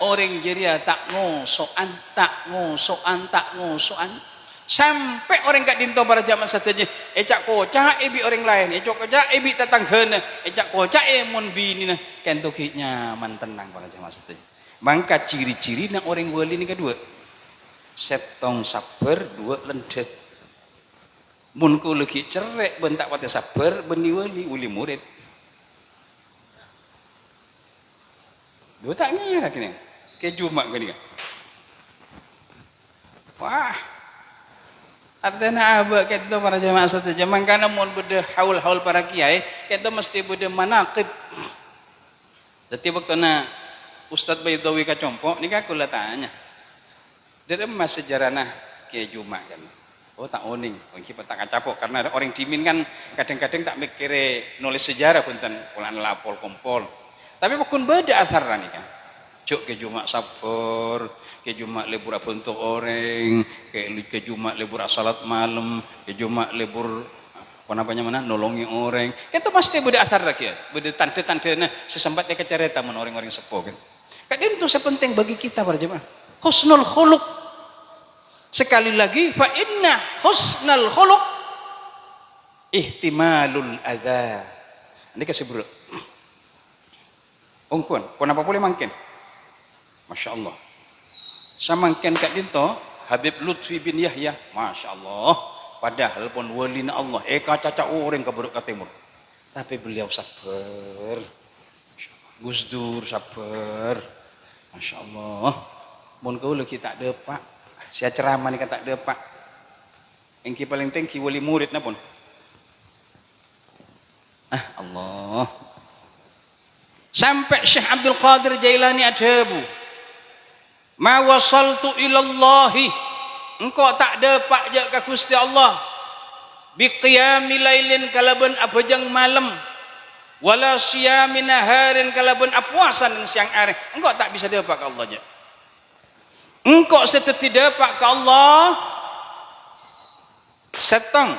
orèng jârèya ta' ngoso'an, ta' ngoso'an, ta' ngoso'an. Sampè' orèng ka'dinto para jamaah sadhâjâ èca'-koca'è bi' orèng laèn, èca'-koca'è bi' tatangghâna, èca'-koca'è mon binèna, ka'dinto ghi' nyaman tennang para jamaah sadhâjâ. Mangka ciri-cirina orèng wali nèka duwâ'. Sèttong sabbhâr, duwâ' lendhâ. Mon kaulâ ghi' cerrè' bân ta' patè sabbhâr, bânnè wali, wali murid. Dhu ta' ngèra kènè'. Kè Juma' ghânèka. Wah. Artèna abâ' kènto para jamaah sadhâjâ. Mangkana mon bâdâ haul-haul para kiai, kènto mestè bâdâ manaqib. Dhâddhi, bâktona Ustadz Baidawi ka compo', nèka kaulâ tanya, "Dâremma sejarana Kè Juma' kan?" "Oh, ta' onèng." Oh, èngghi ta' kacapo', karena orèng dhimèn kan kadhâng-kadhâng ta' mèkkèrè nolès sejarah, bhunten, polana la pol-kompol. Tapè pagghun bâdâ asarra nèka. Jhâ' Kè Juma' sabbhâr, Kè Juma' lebur abhânto orèng, Kè, Kè Juma' lebur asalat malem, Kè Juma' lebur Ponapa nyamana? Nolongè orèng. Kènto mastè bâdâ asarra kèya, bâdâ tandhâ-tandhâna sè sempat èkacarèta mon orèng-orèng seppo, kan. Ka'dinto sè penting bagi kita, para jemaah. Husnul khuluq. Sekali lagi, fa inna husnal khuluq ihtimalul adza. Ini kasih bro. Ongkon, ponapa polè mangkèn? Masya Allah. Samangkèn ka'dinto, Habib Lutfi bin Yahya, Masya Allah. Padahal pon walina Allah, èkacaca orèng ka bârâ' ka tèmor. Tapè beliau sabbhâr. Masya Allah. Gus Dur sabbhâr. Masya Allah. Mon kaulâ ghi' ta' dâpa', sè acaramah nèka ta' dâpa'. Èngghi palèng tèngghi wali murid napa? Ah, Allah. Sampè' Syekh Abdul Qadir Jailani adhâbu, "Ma wasaltu ilallahi, engko' ta' dâpa' jâ' ka Ghustè Allah, bi qiyami lailin kalabân abhâjâng malem, wala siyami naharin kalabân apowasa neng sèyang arè, engko' ta' bisa dâpa' ka Allah jâ'." Engko' sè dhâddhi dâpa' ka Allah sèttong.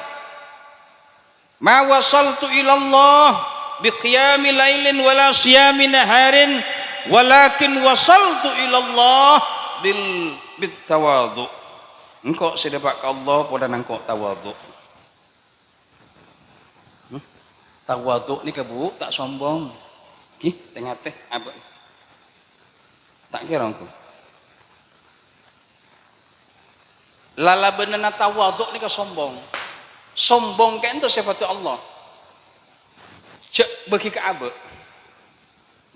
"Ma wasaltu ilallah bi qiyami lailin wala siyami naharin, walakin wasaltu ilallah bil, bit tawadhu." Engko' sè dâpa' ka Allah polana engko' tawadhu. Hmm? Tawadhu nèka, Bu, ta' sombong. Ghi, tè-ngatè, apa? Ta' kèra engko'. Lalabânana tawadhu nèka sombong. Sombong ka'dinto sèfatta Allah. Jhâ' bâgi ka abâ'.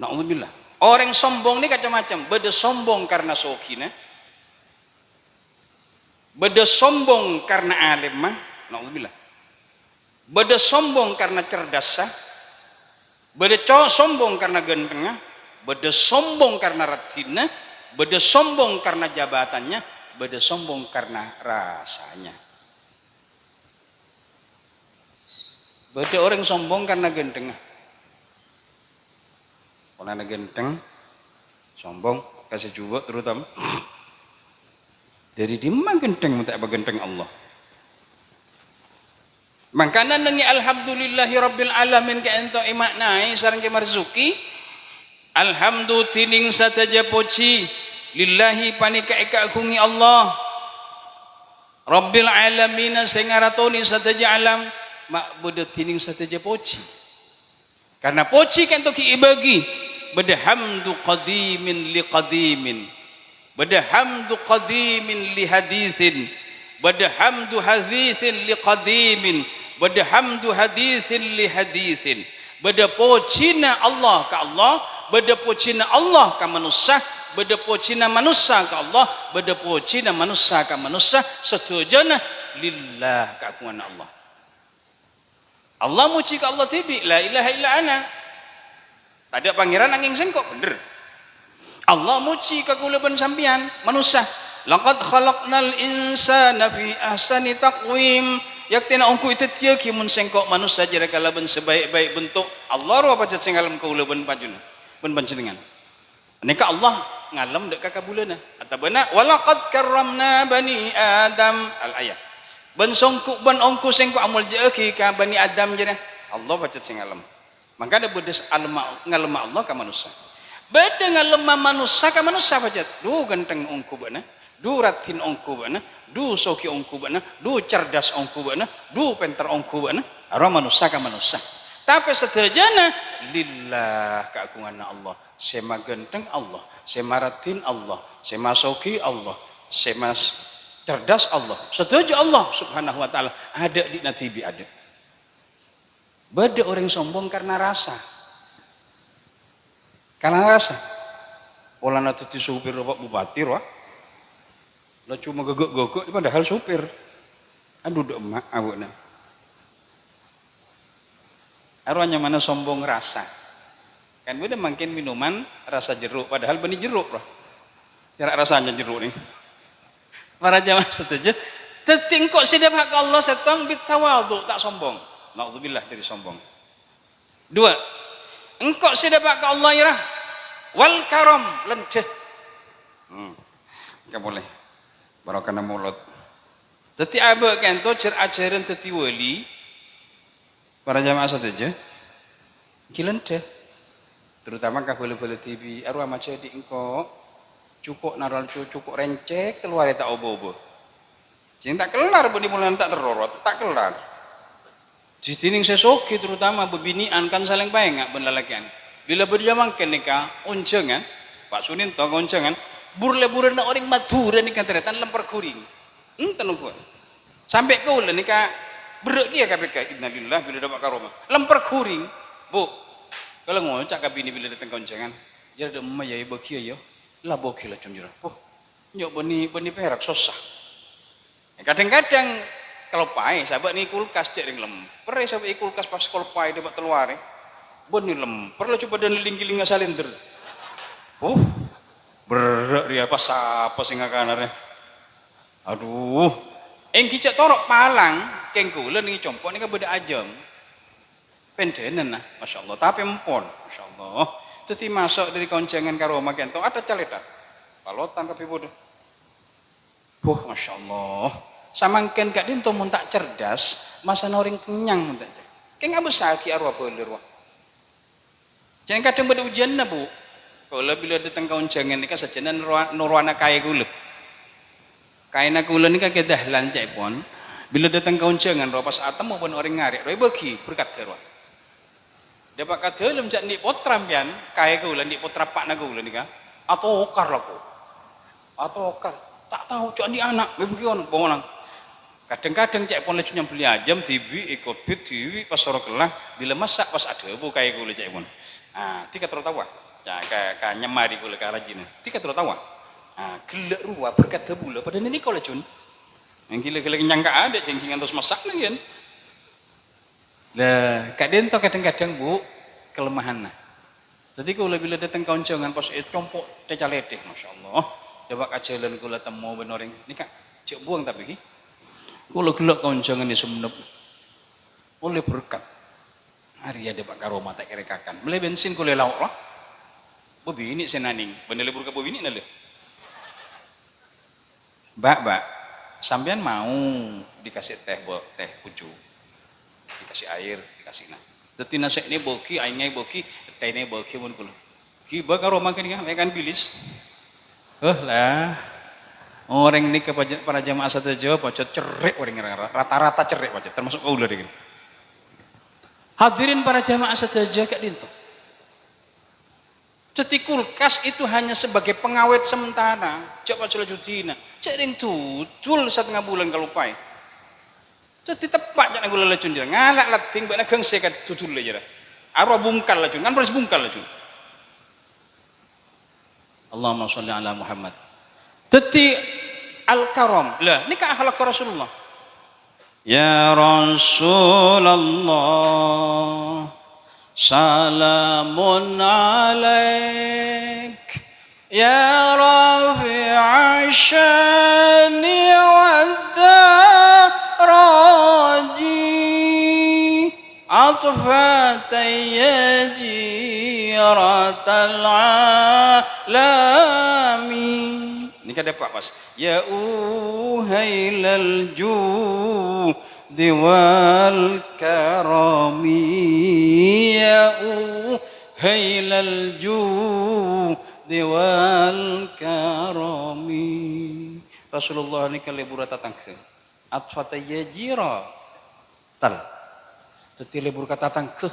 Na'udzubillah. Orèng sombong nèka macem-macem. Bâdâ sombong karena soghina. Bâdâ sombong karena alimma. Na'udzubillah. Bâdâ sombong karena cerdassa, bâdâ co-, sombong karena ghântengnga, bâdâ sombong karena raddhinna, bâdâ sombong karena jabatannya, bâdâ sombong karena rasanya. Bâdâ orèng sombong karena ghântengnga. Polana ghântheng, sombong, ka sè jhuwâ' terutama. Dhâri dimma ghântheng mon ta' èpaghântheng Allah? Mangkana nèngè alhamdulillahi rabbil alamin ka'dinto èmaknaè sareng Kè Marzuki, "Alhamdu dhinèng sadhâjâ pojhi, lillahi panèka èkaaghungè Allah, rabbil alamina sè ngaratonè sadhâjâ alam, ma' bâdâ dhinèng sadhâjâ pojhi." Karna pojhi ka'dinto ghi' èbâgi, bâdâ hamdu qadimin li qadimin, bâdâ hamdu qadimin li haditsin, bâdâ hamdu haditsin li qadimin, bâdâ hamdu haditsin li haditsin. Bâdâ pojhina Allah ka Allah, bâdâ pojhina Allah ka manossa, bâdâ pojhina manossa ka Allah, bâdâ pojhina manossa ka manossa, sadhâjâna lillah, kaagunganna Allah. Allah mojhi ka Allah dhibi', "La ilaha illa ana." Tadâ' pangèran angèng sèngko', bhender. Allah mojhi ka kaulâ bân sampèyan, manossa, "Laqad khalaqnal insana fi ahsani taqwim." Yaktèna ongghu èdhâddhiyâghi mon sèngko' manossa jârèya kalabân sabhâi'-bhâi' bentuk. Allah rowa pajhât sè ngalem kaulâ bân panjhennengngan, bân panjhennengngan. Nèka Allah ngalem dâ' ka kabulâna. Otabâna, "Wa laqad karramna bani Adam." Al-ayah. Bân songgu-, bân ongghu sèngko' amoljâ'âghi ka Bani Adam jârèya. Allah pajhât sè ngalem. Mangkana bâdâ s-, alemma-, ngalemma Allah ka manossa. Bâdâ ngalemma manossa ka manossa pajhât. Dhu ghântheng ongghu bâ'na, dhu raddhin ongghu bâ'na, dhu soghi ongghu bâ'na, dhu cerdas ongghu bâ'na, dhu pènter ongghu bâ'na. Arowa manossa ka manossa. Tapè sadhâjâna lillah, kaagunganna Allah. Sè maghântheng Allah, sè maraddhin Allah, sè masoghi Allah, sè mas-, cerdas Allah, sadhâjâ Allah Subhanahu wa Ta'ala, adâ' dhinna dhibi' adâ'. Bâdâ orèng sombong karna rasa. Karna rasa. Polana dhâddhi supir Pak Bupati, rowa. Laju magâgâ'-gâgâ', padahal supir. Adhu, dâ' emma' abâ'na. Arowa nyamana sombong rasa. Kan bâdâ mangkèn minuman rasa jeruk, padahal bânnè jeruk, bro. Cera' rasana jeruk nè. Para jamaah sadhâjâ, dhâddhi engko' sè dâpa' ka Allah sèttong bit tawadhu, ta' sombong. Na'udzubillah dhâri sombong. Dua, engko' sè dâpa' ka Allah, yâ, wal karam, lendhâ. Hmm. Engko' polè. Barokana molod. Dhâddhi abâ' ka'dinto jhâr-ajhârân dhâddhi wali. Para jamaah sadhâjâ, ghi lendhâ. Terutama ka bhâlâ-bhâlâ dhibi', arowa majhâdhi' engko'. Jhuko' naral ju-, jhuko' rèncèk, tello arè ta' obâ-obâ. Jhâ' ta' kellar, bânnè polana ta' terrorot, ta' kellar. Jhâ' dhinèng sè soghi, terutama bâbinè'an, kan salèng paènga' bân lalakèyan. Bilâ bâdâ mangkèn nèka onjhângan, Pak Suninto ka onjhângan, bur-lèburânna orèng Madhurâ nèka tarètan lèmpèr ghuring. Enten ongghuwân. Sampè' kaulâ nèka berrâ' kèya K P K, innalillah, bilâ dâpa' ka roma. Lèmpèr ghuring, Bu. Kaulâ ngoca' ka binè bilâ dâteng ka onjhângan. "Yâ, dâ' emma, yâ, èbâghiyâ, yâ." La bâghi la, jhâ' jârèya. Wah, nyok bânnè, bânnè pèrak sossa. Kadhâng-kadhâng kaloppaè, sabâ' nèng kulkas cè' rèng lèmpèr, sabâ' è kulkas pas kaloppaè dâpa' tello arè. Bânnè lèmpèr laju padâ ngiling-ngilinga salènder. Huh, berrâ' rèya, pas sapa sè ngakana rè? Adhu, èngghi cè' toro' palang, kèng kaulâ nèng è compo' nèka bâdâ ajâm. Pendhânan, nah, masyaallah, tapè empon, masyaallah. Dhâddhi maso' dhâri ka onjhângan ka roma kènto, adat calètat. Palotan kabbhi padâ. Buh, masyaallah. Samangkèn ka'dinto mon ta' cerdas, masana orèng kennyang mon ta' cer-, kèng abessaghi arowa bâli rowa. Jhâ' kadhâng bâdâ ujiyânna, Bu. Kaulâ bilâ dâteng ka onjhângan nèka sajjhâna norowa-, norowana kaè kaulâ. Kaèna kaulâ nèka Kè Dahlan ca'èpon. Bilâ dâteng ka onjhângan rowa pas atemmo bân orèng ngarè', rowa èbâghi berkaddhâ rowa. Dâpa' ka dâlem jhâ' andi' pottra sampèyan, kaè kaulâ andi' pottra eppa'na kaulâ nèka. Atokar lako. Atokar. Ta' tao jhâ' andi' ana', mè' bâgi ono, bongolang. Kadhâng-kadhâng ca'èpon laju nyambelli ajâm dhibi', èkobit dhibi', pas soro kella, bilâ massa' pas adhâbu kaè kaulâ ca'èpon. Ah, dhika terro taowa. Ca-, ka, ka nyemmari kaulâ ka rajina. Dhika terro taowa. Ah, ghellâ' rowa berkaddhâ bulâ padâ nènèko lajun. Yang gila-gila kenyang ka adâ', jeng-jeng ngantos massa' nangèn. Lah, ka'dinto kadhâng-kadhâng, Bu, kelemahanna. Dhâddhi kaulâ bilâ dâteng ka onjhângan pas ècompo' tè-calèthè, masyaallah. Dâpa' ka jhâlân kaulâ temmo bân orèng, "Nèka, jhâ' buwâng tapè, ghi." Kaulâ ghellâ' ka onjhângan è Sumenep. Ollè berkat. Arèya dâpa' ka roma ta' kèra kakan. Mellè bensin kaulâ lao' rowa. Bâbinè' sè nanèng, bân lebur ka bâbinè'na lè. "Mbak, Mbak, sampèyan mau dikasih teh, bo-, teh pucuk? Dikasih air, dikasih nah." Dhâddhi nasè'na èbâghi, aèngnga èbâghi, tèna èbâghi mon kaulâ. Ghibâ ka roma kènèka, mè' kan bilis. Heh, lah. Orèng nèka pajhât, para jamaah sadhâjâ, pajhât cerrè' orèng ra-, rata-rata cerrè' pajhât, termasuk kaulâ nèka. Hadirin para jamaah sadhâjâ ka'dinto. Dhâddhi kulkas itu hanya sebagai pengawet sementara, jhâ' pas laju dina. Jhâ' rèng dudul satengnga bulân kalopaè. Dhâddhi teppa' ca'na kaulâ lajun jârèya, ngala' laddhing bâ'na gangse ka dudul jârèya. Arowa bungkal lajun, kan proses bungkal lajun. Allahumma sholli ala Muhammad. Dhâddhi al-karam. Lah, nèka akhlak Rasulullah. Ya Rasulullah, salamun alaik, ya rafi'asy syani wad daraji, atfatan ya jiratal alami. Nèka dâpa' pas. Ya uhailal judi wal karami, ya uhailal judi wal karami. Rasulullah nèka lebura tatangghâ. Atfatan ya jiratal. Dhâddhi lebur ka tatangghâ.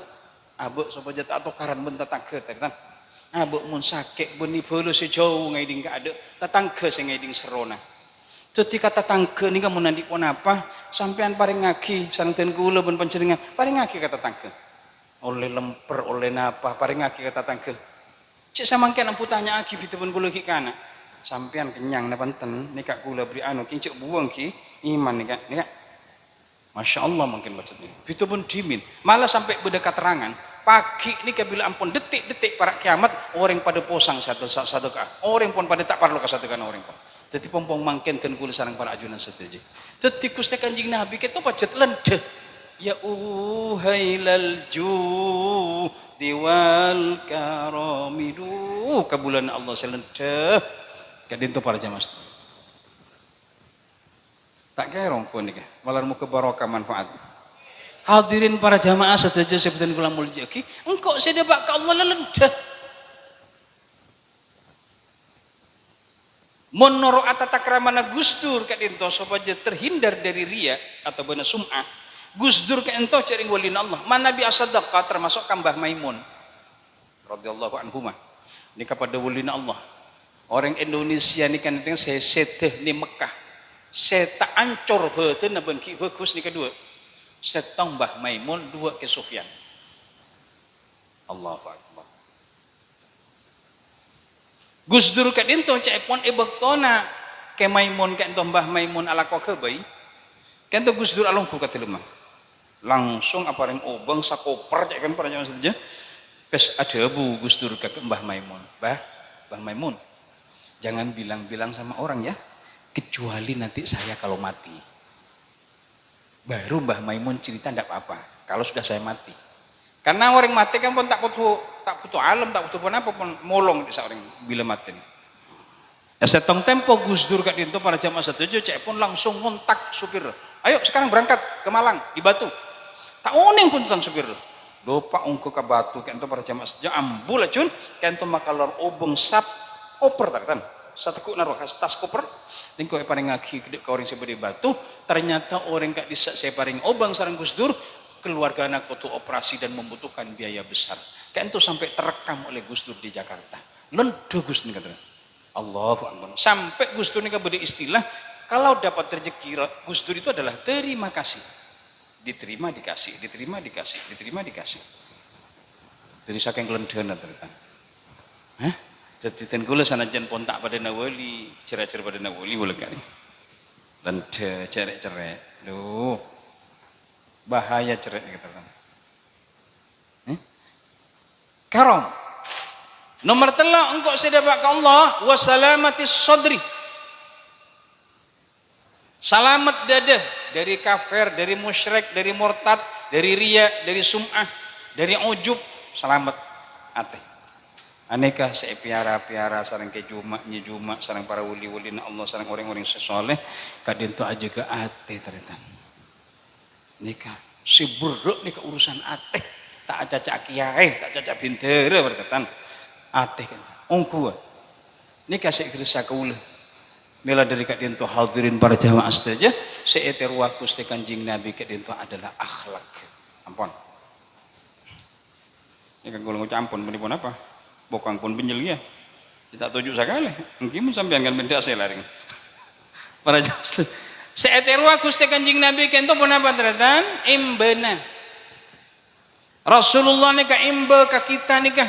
Abâ' sopajâ ta' tokaran bân tatangghâ, tarètan. Abâ' mon sakè' bânnè bhâlâ sè jhâu ngaèdhing ka adâ', tatangghâ sè ngaèdhing serrona. Dhâddhi ka tatangghâ nèka mon andi' ponapa, sampèyan parèngngaghi, sareng dhân kaulâ bân panjhennengngan, parèngngaghi ka tatangghâ. Ollè lèmpèr, ollè napa, parèngngaghi ka tatangghâ. Jhâ' samangkèn ambu tanya'aghi bhidhâ bân kaulâ ghi' kana'. Sampèyan kennyang napa enten, nèka kaulâ bherri' anu, kèng jhâ' buwâng ghi, iman nèka, nèka. Masya Allah, mangkèn pajhât nèka. Bhidhâ pon dhimèn. Malah sampè' bâdâ katerrangan, paghi' nèka bilâ ampon dhetik-dhetik para' kèyamat, orèng padâ posang sadâ-, sa-, sadâka'a. Orèng pon padâ ta' parlo ka sadâkana orèng pon. Dhâddhi pon-pon mangkèn dhân kaulâ sareng para' ajunan sadhâjâ. Dhâddhi Ghustè Kanjeng Nabi kèto pajhât lendhâ. Ya uhailal judi wal karami. Duh, kabulâna Allah sè lendhâ. Ka'dinto para jamaah. Ta' kèra ongko nèka, malar moghâ barokah manfaat. Hadirin para jamaah sadhâjâ sè bhâdhân kaulâ molja'aghi, engko' sè dâpa' ka Allah la lendhâ. Mon noro' tata kramana Gus Dur ka'dinto sopajâ terhindar dari riya' otabâna sum'ah, Gus Dur ka'dinto jhâ' rèng walina Allah, manabi asadâka termasuk ka Mbah Maimun. Radhiyallahu anhuma. Nèka padâ walina Allah. Orèng Indonesia nèka nèng sè sèdhâ nè Mekkah. Sè ta' ancor bhâdhânna bân ghi' bhâghus nèka duwâ'. Sèttong Mbah Maimun, duwâ' Kè Sufyan. Allahu Akbar. Gus Dur ka'dinto ca'èpon è bâktona Kè Maimun ka'dinto Mbah Maimun alako ghâbây. Ka'dinto Gus Dur alongghu ka dâlemma. Langsung aparèng obâng sakoper, ca'èpon para jamaah sadhâjâ. Pas adhâbu Gus Dur ka Mbah Maimun, "Mbah, Mbah Maimun, jangan bilang-bilang sama orang ya, kecuali nanti saya kalau mati." Baru Mbah Maimun cerita, "Ndak apa-apa, kalau sudah saya mati." Karena orèng matè kan pon ta' butuh, ta' butuh alem, ta' butuh ponapa, pon molong dâ' saorèng bilâ matè. Sèttong tempo Gus Dur ka'dinto para jamaah sadhâjâ ca'èpon langsung ngontak supir. "Ayo sekarang berangkat ke Malang, di Batu." Ta' onèng pon sang supir. Lho, Pa', ongghu ka Batu ka'dinto para jamaah sadhâjâ ambu lajun, ka'dinto makalor obâng sat koper, tarètan. Sategghu'na rowa, tas koper. Lèngko èparèngngaghi dâ' ka orèng sè bâdâ è Batu, ternyata orèng ka'dissa' sè èparèng obâng sareng Gus Dur, keluargana kodhu operasi dan membutuhkan biaya besar. Ka'dinto sampè' terekam oleh Gus Dur di Jakarta. Lèndhâ Gus Dur, tarètan. Allahu Akbar. Sampè' Gus Dur nèka bâdâ istilah, kalau dapat rezeki ra-, Gus Dur itu adalah terima kasih. Diterima, dikasih, diterima, dikasih, diterima, dikasih. Jadi sakèng kalèndhâna, tarètan. Hah? Jadi ten kaulâ sanajjân pon ta' padâna wali, jhâr-jhâr padâna wali, wali kali. Lèndhâ, cerrè'-cerrè'. Duh. Bahaya cerrè' nèka, tarètan. Eh? Karom. Nomor tello', engko' sè dâpa' ka Allah, wa salamatis sadri. Salamet dâdâ dâri kafir, dâri musyrik, dâri murtad, dâri riya, dâri sum'ah, dâri ujub, salamet atè. Anèka sè èpiara-piara sareng Kè Juma', Nyi Juma', sareng para wali-walina Allah, sareng orèng-orèng sè sholeh, ka'dinto ajâgâ atè, tarètan. Nèka, sè berrâ' nèka urusan atè. Ta' acaca kèyaè, ta' acaca bhindhârâ, tarètan. Atè kan. Ongghuwân. Nèka sè èkarassa kaulâ. Mèla dâri ka'dinto hadirin para jamaah sadhâjâ, sè ètèrowa Ghustè Kanjeng Nabi ka'dinto adalah akhlak. Ampon. Nèka kaulâ ngoca' ampon, bânnè ponapa? Bokang pon bânnyel, yâ. Yâ, ta' toju' sakalè. Èngghi mon sampèyan kan bendhâ sè larèng. Para jamaah, sè ètèrowa Ghustè Kanjeng Nabi ka'dinto ponapa, tarètan? Imbâna. Rasulullah nèka imbâ ka kita nèka.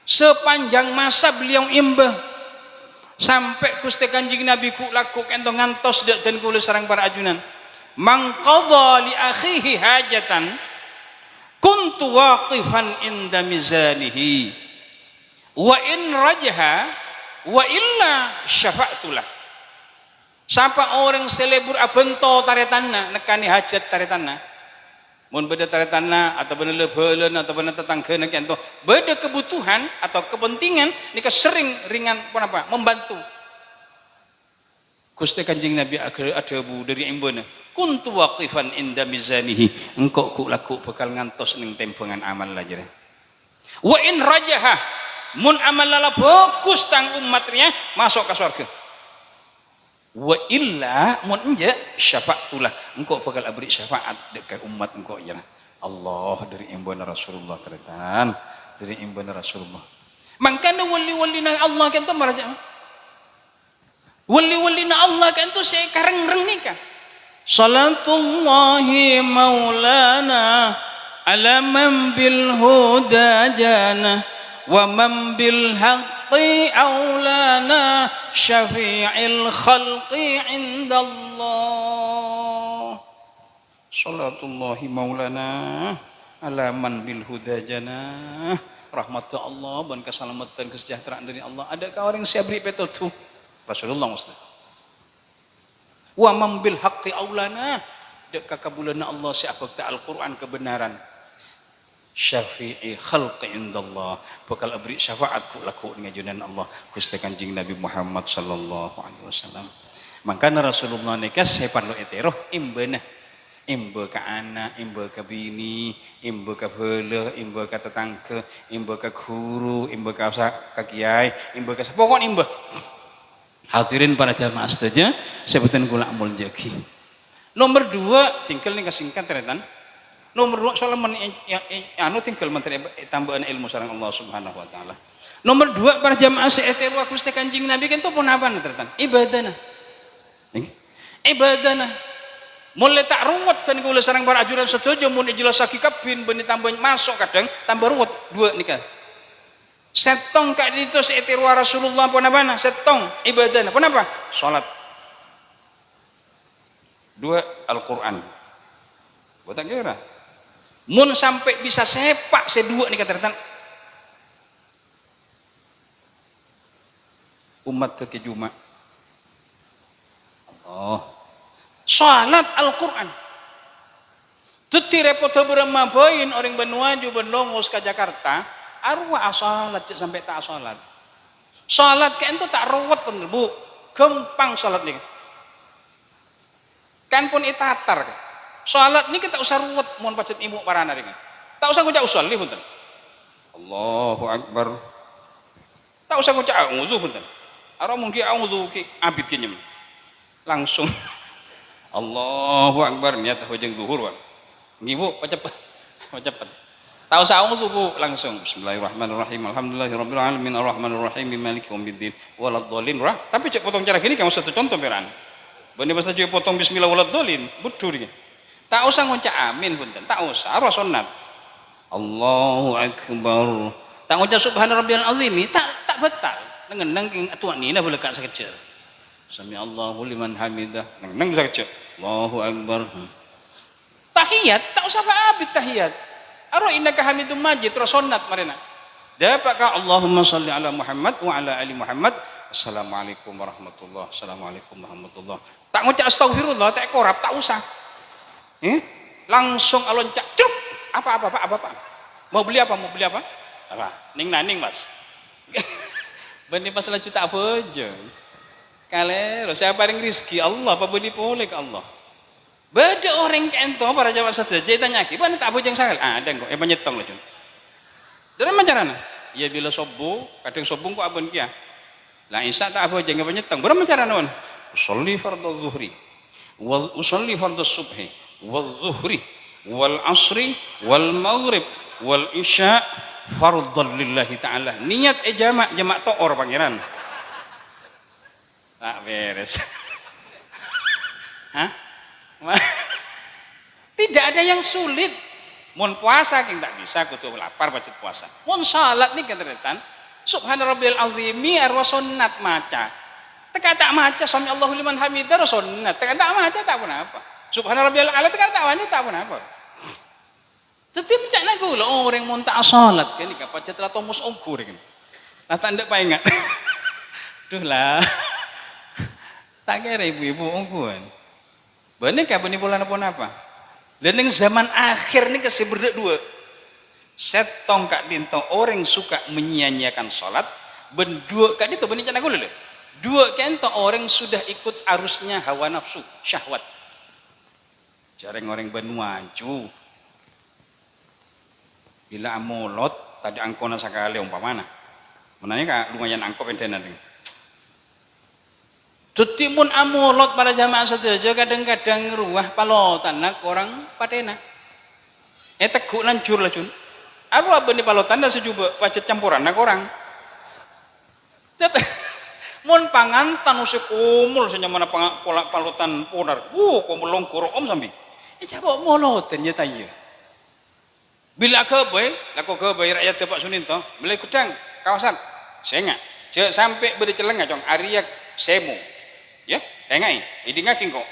Sepanjang masa beliau imbâ. Sampè' Ghustè Kanjeng Nabi ghu'-lagghu' ka'dinto ngantos dâ' dân kaulâ sareng para ajunan. "Man qadha li akhihi hajatan, kuntu waqifan inda mizanihi. Wa in rajaha, wa illa syafa'tu lah." Sapa orèng sè lebur abhânto tarètanna, nekkanè hajat tarètanna. Mon bâdâ tarètanna, otabâna la-bhâlâna, otabâna tatangghâna ka'dinto bâdâ kebutuhan atau kepentingan, nèka serrèng ringan ponapa? Membantu. Ghustè Kanjeng Nabi aga-, adhâbu dâri imbâna, "Kuntu waqifan inda mizanihi." Engko' ghu'-lagghu' bhâkal ngantos neng tèmbhângan amalla, jârèya. "Wa in rajaha," mon amalla la bhâghus tang ommat rèya maso' ka sowarghâ. "Wa illa," mon enjâ', "syafa'tu lah," engko' bhâkal aberri' syafa'at dâ' ka ommat engko', yâ. Allah, dâri imbâna Rasulullah, tarètan. Dâri imbâna Rasulullah. Mangkana wali-walina Allah ka'dinto maraja. Wali-walina Allah ka'dinto sè èkarèng-rèng nèka. Salatullahi maulana ala man bil huda jana, wa man bil haqqi aulana, syafi'il khalqi indallah. Salatullahi maulana ala man bil huda jana. Rahmatta Allah bân kasalameddhân, kasejahteraan dâri Allah adâ' ka orèng sè aberri' pètodhu. Rasulullah, maksudnya. Wa man bil haqqi aulana, dâ' ka kabulâna Allah sè abhâkta Al-Qur'an kabhendhârân. Syafi'i khalqi indallah, bhâkal aberri' syafa'at ghu'-lagghu' neng ajunanna Allah, Ghustè Kanjeng Nabi Muhammad sallallahu alaihi wasallam. Mangkana Rasulullah nèka sè parlo ètèro imbâna. Imbâ ka ana', imbâ ka binè, imbâ ka bhâlâ, imbâ ka tatangghâ, imbâ ka ghuru, imbâ ka sa-, ka kèyaè, imbâ ka sa-, pokokna imbâ. Hadirin para jamaah sadhâjâ, sè bhâdhân kaulâ amoljâ'aghi. Nomer dua, tinggal nèka singkat, tarètan. Nomer dua, soal men-, e-, e-, e-, anu, tinggal menteri e-, tambâ'ân ilmu sareng Allah Subhanahu wa Ta'ala. Nomer dua, para jamaah sè ètèrowa Ghustè Kanjeng Nabi ka'dinto ponapa, tarètan? Ibadana. Ngghi. Ibadana. Molaè ta' ruwet dân kaulâ sareng para ajunan sadhâjâ, mon èjellassaghi kabbhi bânnè tambâ maso' kadhâng tambâ ruwet. Dua nèka. Sèttong ka'dinto sè ètèrowa Rasulullah ponapana? Sèttong, ibadana. Ponapa? Salat. Dua, Al-Qur'an. Bhunten kèra. Mon sampè' bisa sèpa' sè dua nèka, tarètan. Ommat dhâggi' jhumma'. Allah. Salat, Al-Qur'an. Dhâddhi rèpoddhâ bârâmma bhâi orèng Bânuwaju bân Longos ka Jakarta, arowa asalat, jhâ' sampè' ta' asalat. Salat ka'ento ta' ruwet, bener, Bu. Ghâmpang salat nèka. Kan pon ètatar. Salat nèka ta' osa ruwet mon pajhât èmo' parana nèka. Ta' osa ngoca' "Usolli," bhunten. Allahu Akbar. Ta' osa ngoca' "A'udzu," bhunten. Aro mon ghi' "A'udzu" ghi' abit ghi' nyem. Langsung. Allahu Akbar, niat abhâjâng dhuhur, Pak. Ngghi, Bu, paceppet. Paceppet. Ta' osa "A'udzu," Bu, langsung. "Bismillahirrahmanirrahim. Alhamdulillahirabbil alamin. Arrahmanirrahim. Maliki yaumiddin. Waladdallin." Ra, tapè jhâ' potong cara ghânèka, maksud conto, pèran. Bânnè pas laju potong "Bismillah waladdallin," budhu nèka. Ta' osa ngoca' "Amin," bhunten. Ta' osa, aro sonnat. Allahu Akbar. Ta' ngoca' "Subhana rabbiyal azimi," ta', ta' batal. Neng-enneng kèng atuwa'nina bâlâkka' sakejjhâ'. "Sami'allahu liman hamidah." Neng-enneng sakejjhâ'. Allahu Akbar. Tahiyat, ta' osa pa-, abit tahiyat. Aro "Innaka Hamidum Majid," terros sonnat marèna. Dâpa' ka "Allahumma shalli ala Muhammad wa ala ali Muhammad. "Assalamualaikum warahmatullah. Assalamualaikum warahmatullah." Ta' ngoca' "Astaghfirullah," ta' èkorap, ta' osa. Eh? Langsung alonca', "Cruk! Apa, apa, apa, apa, apa? Mau beli apa, mau beli apa?" "Apa?" "Nèng-nanèng, Mas." Bânnè pas laju ta' abhâjâng. Kalèro, sè aparèng rejhekkè Allah, pabâli polè ka Allah. Bâdâ orèng ka'ento, para jamaah sadhâjâ, ètanya'aghi, "Bâ'na ta' abhâjâng sakalè?" "Adâ, engko'." Èpanyèttong laju. "Dâremma carana?" "Iyâ, bilâ sobbhu, kadhâng sobbhu engko' abân kèya. La Isya ta' abhâjâng, èpanyèttong." "Bârâmma carana, Wan?" "Usolli fardhu zuhri, wa usolli fardhu subhi, wa zuhri, wal asri, wal maghrib, wal isya, fardhan lillahi ta'ala." Niat è jama', jama' to'or Pangèran. Ta' bèrès. Hah? Ma-, tidak ada yang sulit. Mon powasa kèng ta' bisa, kodhu lapar pajhât powasa. Mon salat nèka, tarètan, "Subhana rabbiyal azimi," arowa sonnat maca. Tèka ta' maca "Sami'allahu liman hamidah," arowa sonnat. Tèka ta' maca, ta' ponapa. "Subhana rabbiyal a'la," tèka ta' maca, ta' ponapa. Dhâddhi, ca'na kaulâ, orèng mon ta' asolat ghânèka pajhât la tomos ongghu rèng. La ta' endâ' paènga'. Dhu la. Ta' kèra ibu-ibu ongghuwân. Bânnè ka bânnè polana ponapa? Lah, neng zaman akhir nèka sè berrâ' dhuwâ'. Sèttong ka'dinto orèng suka menyia-nyiakan sholat, bân dhuwâ' ka'dinto bânnè ca'na kaulâ, lho. Dhuwâ' ka'dinto orèng sudah ikut arusnya hawa nafsu, syahwat. Jhâreng orèng bân waju. Bilâ amolot, tadâ' angkona sakalè, ompamana. Mènabi ka lumayan angko pèndhâna, nèng. Dhâddhi, mon amolot para jamaah sadhâjâ, kadhâng-kadhâng rowa palotanna korang pathèna. Ètegghu' lanjhur, lajun. Arowa bânnè palotanna sè jhubâ' pajhât camporanna korang. Mon pangantan sè komol sè nyamana panga-, pola-, palotan ponar, wuh, komol longgor om sambi. Èjhâ' molodhân, yâ ta' iyâ? Bilâ aghâbây, lako ghâbây ra'yadda Pak Suninto, mellè gheddhâng, kawasan. Sènga', jhâ' sampè' bâdâ cellengnga, Cong, arèya sèmo. Yâ, ènga'è, èdingngaghi engko'.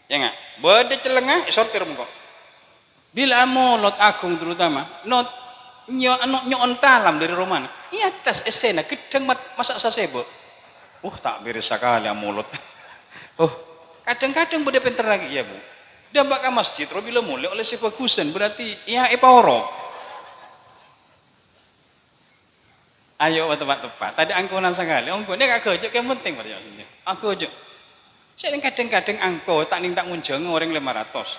Sènga', bâdâ cellengnga, èsortir mengko'. Bilâ amolot aghung terutama, not, nyo-, ano-, nyo'on talam dâri romana. È attas essèna gheddhâng mat-, masa' sasèbâ'. Uh, ta' bèrès sakalè amolot. Uh, kadhâng-kadhâng bâdâ pènterraghi, yâ, Bu. Dâpa' ka masjid, ro bilâ molè ollè sè bhâghusân, berarti, yâ, èpaorok. Ayo, teppa'-teppa'. Tadâ' angkona sakalè. Ongghu, nèka aghâjâ' kèng penting, para jamaah sadhâjâ. Aghâjâ'. Sè nèng kadhâng-kadhâng angko ta' nèng ta' ngonjhânga orèng lèma ratos.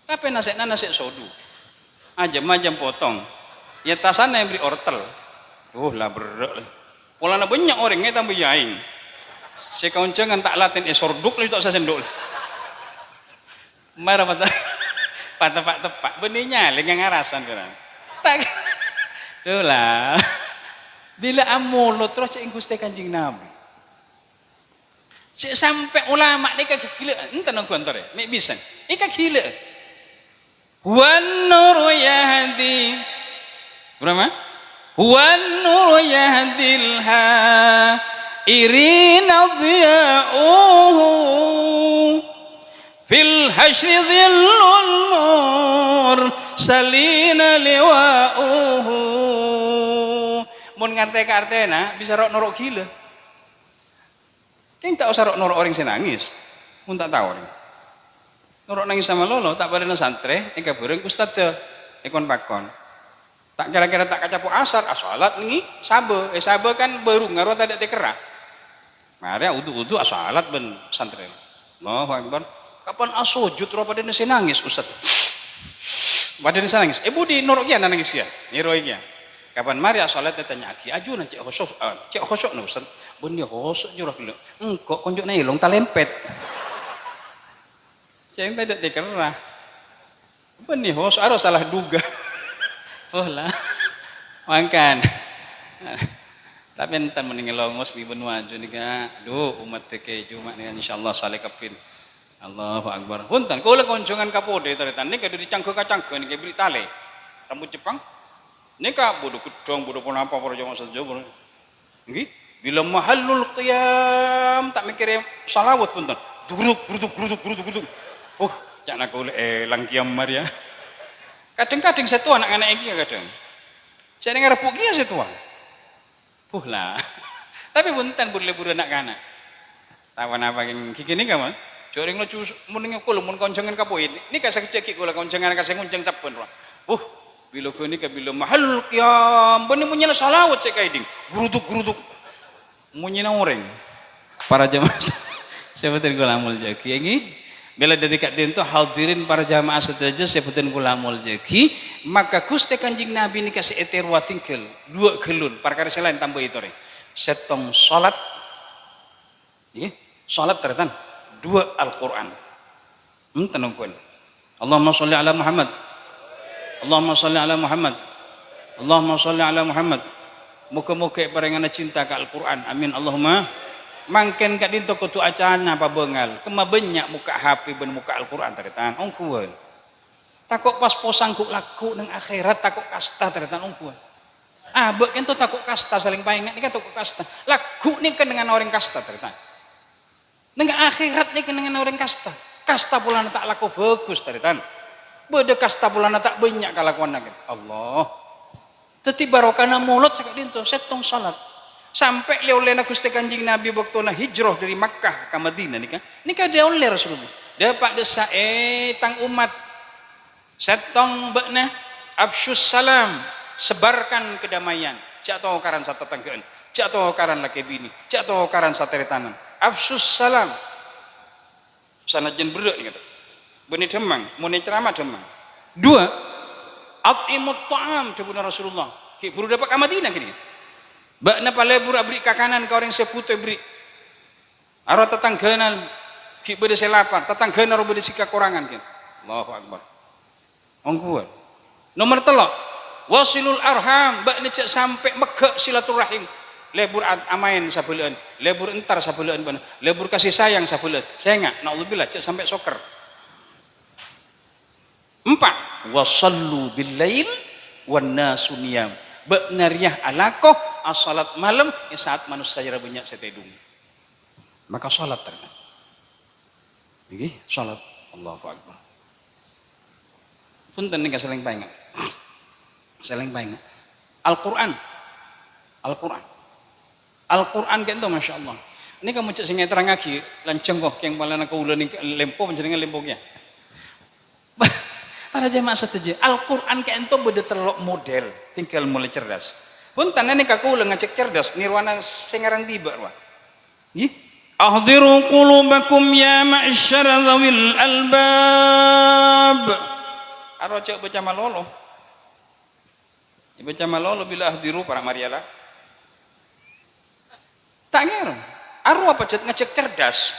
Tapè nasè'na nasè' sodu. Ajâm-ajâm potong. Yâ, tasana èberri' ortel. Uh, la berrâ', lè. Polana bânnya' orèng ètambâi aèng. Sè kaonjhângan ta' latèn èsorduk, lè, ta' osa sèndok, lè. Mara pata-, pateppa'-teppa', bânnè nyalèngnga ngarasan, kèra. Ta-, dhu la. Bilâ amolot terros cè' Ghustè Kanjeng Nabi. Sè sampè' ulama nèka kaghilâ'ân, enten ongghu antarè, mè' bhissân. Èkaghilâ'ân. "Wan nuru yahdi." Berapa? "Wan nuru yahdil hairina dhiya'uhu. Fil hasyri dhillul mursalina liwa'uhu." Mon ngartè ka artèna, bisa ro'-noro' ghilâ. Kèng ta' osa ro'-noro' orèng sè nangès. Mon ta' tao orèng. Noro' nangès malolo, ta' parèna santrè, èkabhârâng ustadda, èkon-pakon. Ta' kèra-kèra ta' kacapo' asar, asolat nèngè sabâ. Eh, sabâ kan bârungnga rowa tadâ' tèkerra. Marè wudu-wudu asolat bân santrè. Allahu Akbar. Kapan asojud rowa padâna sè nangès, Ustaz. Padâna sè nangès. Eh, budi noro' kèya nangès kèya. Nèroè kèya. Kapan marè asolat ètanya'aghi, "Ajunan cè' khusyu', ah, cè' khusyu'na, Ustaz?" "Bânnè khusyu' jârowa ghellâ'." "Engko' konjona èlong talèmpèt." Cèng tadâ' tèkerra. Bânnè khusyu' aro salah duga. Oh la. Mangkana. Tapè enten mending longos nèka bân waju nèka. Aduh, umat tèkè cuma nèka insyaallah salèh keppin. Allahu Akbar. Punten, kaulâ konjhângan kapodhâ tarètan nèka dâri cangghâ ka cangghâ nèka bâri' talè. Rambut Jepang. Nèka bâdâ ghedhâng, bâdâ ponapa para jamaah sadhâjâ. Ènggi, bilâ mahallul qiyam, ta' mèkkèrè shalawat, punten. Duruk, gruduk, gruduk, gruduk, gruduk. Uh, ca'na kaulâ èlang qiyam marèya. Kadhâng-kadhâng sèttong ana'-ana' ènggi kadhâng. Sè nèng arebbhu' kèya sèttong. Buh la. Tapè punten, bun-lebburân na'-kana'. Tawa napa kèng ghi kènè' ka, Mas? Jhâ' rèng laju s-, mon nèng kaulâ mon konjhângan ka poin. Nèka sakejjhâ' ghi' kaulâ konjhângan ka sè ngonjhâng sabbhân rowa. Wuh, bilâ ghânèka bilâ mahal qiyam, bânnè monyèna shalawat sè kaèdhing. Gruduk-gruduk. Monyèna orèng. Para jamaah sè bhâdhân kaulâ moljâ'aghi, ènggi. Mèla dâri ka'dinto hadirin para jamaah sadhâjâ sè bhâdhân kaulâ moljâ'aghi, maka Ghustè Kanjeng Nabi nèka sè ètèrowa tinggal, duwâ' ghâllun, parkara sè laèn tambâi torè. Sèttong shalat, Ngghi, shalat, tarètan. Dua, Al-Qur'an. Enten ongghuwân. Allahumma shalli ala Muhammad. Allahumma shalli ala Muhammad. Allahumma shalli ala Muhammad. Moghâ-moghâ èparèngana cinta ka Al-Qur'an. Amin. Allahumma. Mangkèn ka'dinto kodhu acana pabângal. Kemma bânnya' mokka' H P bân mokka' Al-Qur'an, tarètan. Ongghuwân. Tako' pas posang ghu'-lagghu' neng akhèrat, tako' kasta, tarètan, ongghuwân. Abâ' kènto tako' kasta, salèng paènga' nèka tako' kasta. Lagghu' nèka nengngana orèng kasta, tarètan. Neng akhèrat nèka nengngana orèng kasta. Kasta polana ta' lako bhâghus, tarètan. Bâdâ kasta polana ta' bânnya' kalakowanna, kènto. Allah. Dhâddhi barokana molod sè ka'dinto, sèttong shalat. Sampè' lè-ollèna Ghustè Kanjeng Nabi bâktona hijrah dâri Makkah ka Madinah nèka, nèka dâ-ollè Rasulullah. Dâpa' dâssa, "Eh, tang ommat, sèttong bâ'na, afsyus salam, sebarkan kedamaian. Jhâ' tokaran satatangghâ'ân, jhâ' tokaran lakè binè, jhâ' tokaran sataretanan. Afsyus salam." Sanajjân berrâ' nèka. Bânnè dhâmmang, mon èceramah dhâmmang. Dua, at'imut ta'am, dhâbuna Rasulullah. Ghi' bhuru dâpa' ka Madinah kènè'. Bâ'na palebur aberri' kakanan ka orèng sè bhuto èberri'. Aro tatangghâna ghi' bâdâ sè lapar, tatangghâna ro bâdâ sè kakorangan, kèn. Allahu Akbar. Ongghuwân. Nomer tello', wasilul arham, bâ'na jhâ' sampè' megghâ' silaturahim. Lebur a-, amaèn sabhâlâ'ân, lebur entar sabhâlâ'ân bâ'na, lebur kasih sayang sabhâlâ'ân. Sènga', naudzubillah, jhâ' sampè' sokker. Empa', wasallu bil lail wan nasu niyam. Bâ'na rèya alako asalat malem è sa'at manossa jârèya bânnya' sè tèdung. Maka salat, tarètan. Ngghi, salat. Allahu Akbar. Punten nèka salèng paènga'. Salèng paènga'. Al-Qur'an. Al-Qur'an. Al-Qur'an kènto, masyaallah. Nèka mon jhâ' sè èterrangngaghi, lanjhâng kok, kèng polana kaulâ nèka lèmpo, panjhennengngan lèmpo kèya. Para jamaah sadhâjâ, Al-Qur'an ka'dinto bâdâ tello' model, tinggal molaè cerdas. Punten, nèka kaulâ ngajhâk cerdas, nèrowana sè ngarang dibâ' rowa. Ngghi? "Ahdiru qulubakum ya ma'syara dzawil albab." Aro jhâ' bâca malolo. Èbâca malolo bilâ ahdiru para' marèya la. Ta' ngèrèng. Arowa pajhât ngajhâk cerdas.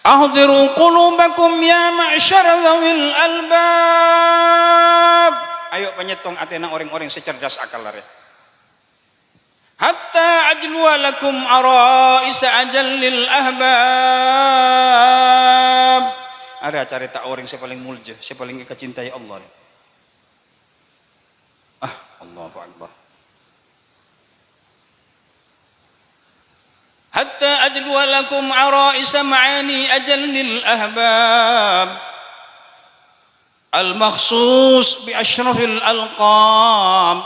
"Ahdiru qulubakum ya ma'syara dzawil albab." Ayo panyèttong atèna orèng-orèng sè cerdas akal arè. "Hatta ajluwa lakum ara'isa ajallil ahbab." Arèya carèta orèng sè palèng molja, sè palèng èkacintai Allah. Ah, Allahu Akbar. "Hatta ajluwa lakum ara'isa ma'ani ajallil ahbab. Al-makhsus bi asyrafil alqab.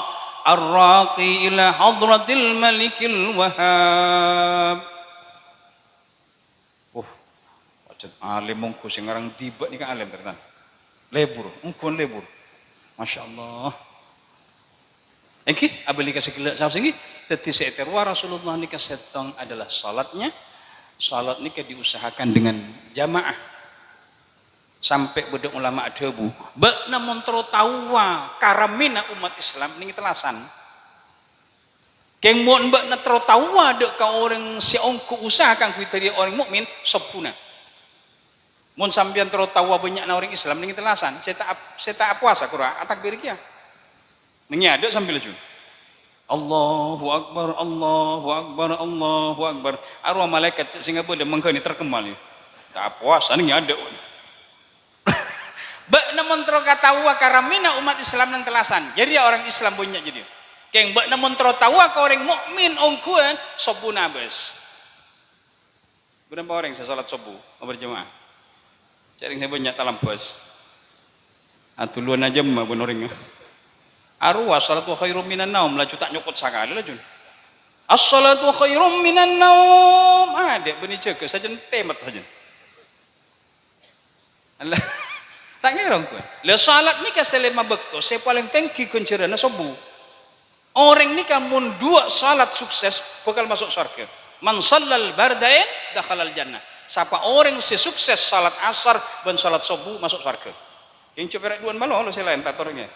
Ar-raqi ila hadratil malikil wahhab." Wah, pajhât alèm ongghu sè ngarang dibâ' nèka alèm, tarètan. Lebur, ongghuwân lebur. Masyaallah. Èngghi, abâli ka sè ghellâ' saos èngghi. Dhâddhi sè èterrowa Rasulullah nèka sèttong adalah salatnya. Salat nèka diusahakan dengan jamaah. Sampè' bâdâ ulama adhâbu, "Bâ'na mon terro taowa karamèna ommat Islam nèng tellasan. Kèng mon bâ'na terro taowa dâ' ka orèng sè ongghu usaha kaangghuy dhâddhiyâ orèng mukmin, sobbhuna." Mon sampèyan terro taowa bânnya'na orèng Islam nèng tellasan, sè ta' ap-, sè ta' apowasa kora atakbir kèya. Nèng è adâ' sambi laju. "Allahu Akbar, Allahu Akbar, Allahu Akbar." Arowa malaèkat cè' sè ngabâlâ mangghâni terkemal, ya. Ta' apowasa nèng è adâ'. Bâ'na mon terro kataowa karamèna ommat Islam nèng tellasan, jârèya orèng Islam bânnya' jârèya. Kèng bâ'na mon terro taowa ka orèng mukmin ongghuwân, sobbhuna abâs. Bârâmpa orèng sè salat sobbhu, aberjamaah? Cè' rèng sè bânnya' talambâs. Aduluwân ajâm bân orèngnga. Arowa as-salatu khairum minan naum, laju ta' nyokot sakalè laju. "As-salatu khairum minan naum." Adâ' bânnè jâgâ, sajân tèmet sajân. Allah. Ta' ngèrong, kowe. Lah, salat nèka sè lèma bâkto sè palèng tèngghi ghânjhârânna sobbhu. Orèng nèka mon duwâ' salat sukses, bhâkal maso' sowarghâ. "Man shallal bardain dakhalal jannah." Sapa orèng sè sukses salat asar bân salat sobbhu, maso' sowarghâ. Kèng jhâ' pèra' duwâ'ân malolo sè laèn, ta' torè.